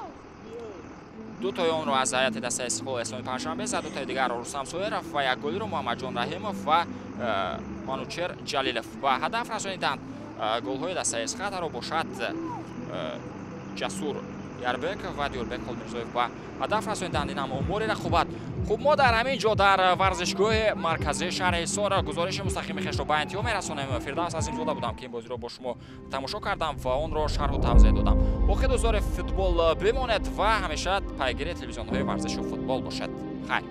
ду тои онро аз ҳайати дастаи Истиқлол Эҳсони Панҷшанбе зад, ду тои дигарро Рустам Соиров ва як голиро Муҳаммадҷон Раҳимов ва Манучер Ҷалилов ба ҳадаф расониданд. Голҳои дастаи Эсхатаро бошад Ҷасур Ярбеков ва Диёрбек Холмирзоев ба ҳадаф расониданд. Ин ҳам омори рақобат. Хуб, мо дар ҳамин ҷо дар варзишгоҳи марказии шаҳри Ҳисор гузориши мустақими хешро ба интиҳо мерасонем. Фирдавс Азимзода будам ки ин бозиро бо шумо тамошо кардам ва онро шарҳу тавзеҳ додам. Боқӣ дӯстдори футбол бимонед ва ҳамеша пайгири телевизионҳои варзишу футбол бошед. Хайр.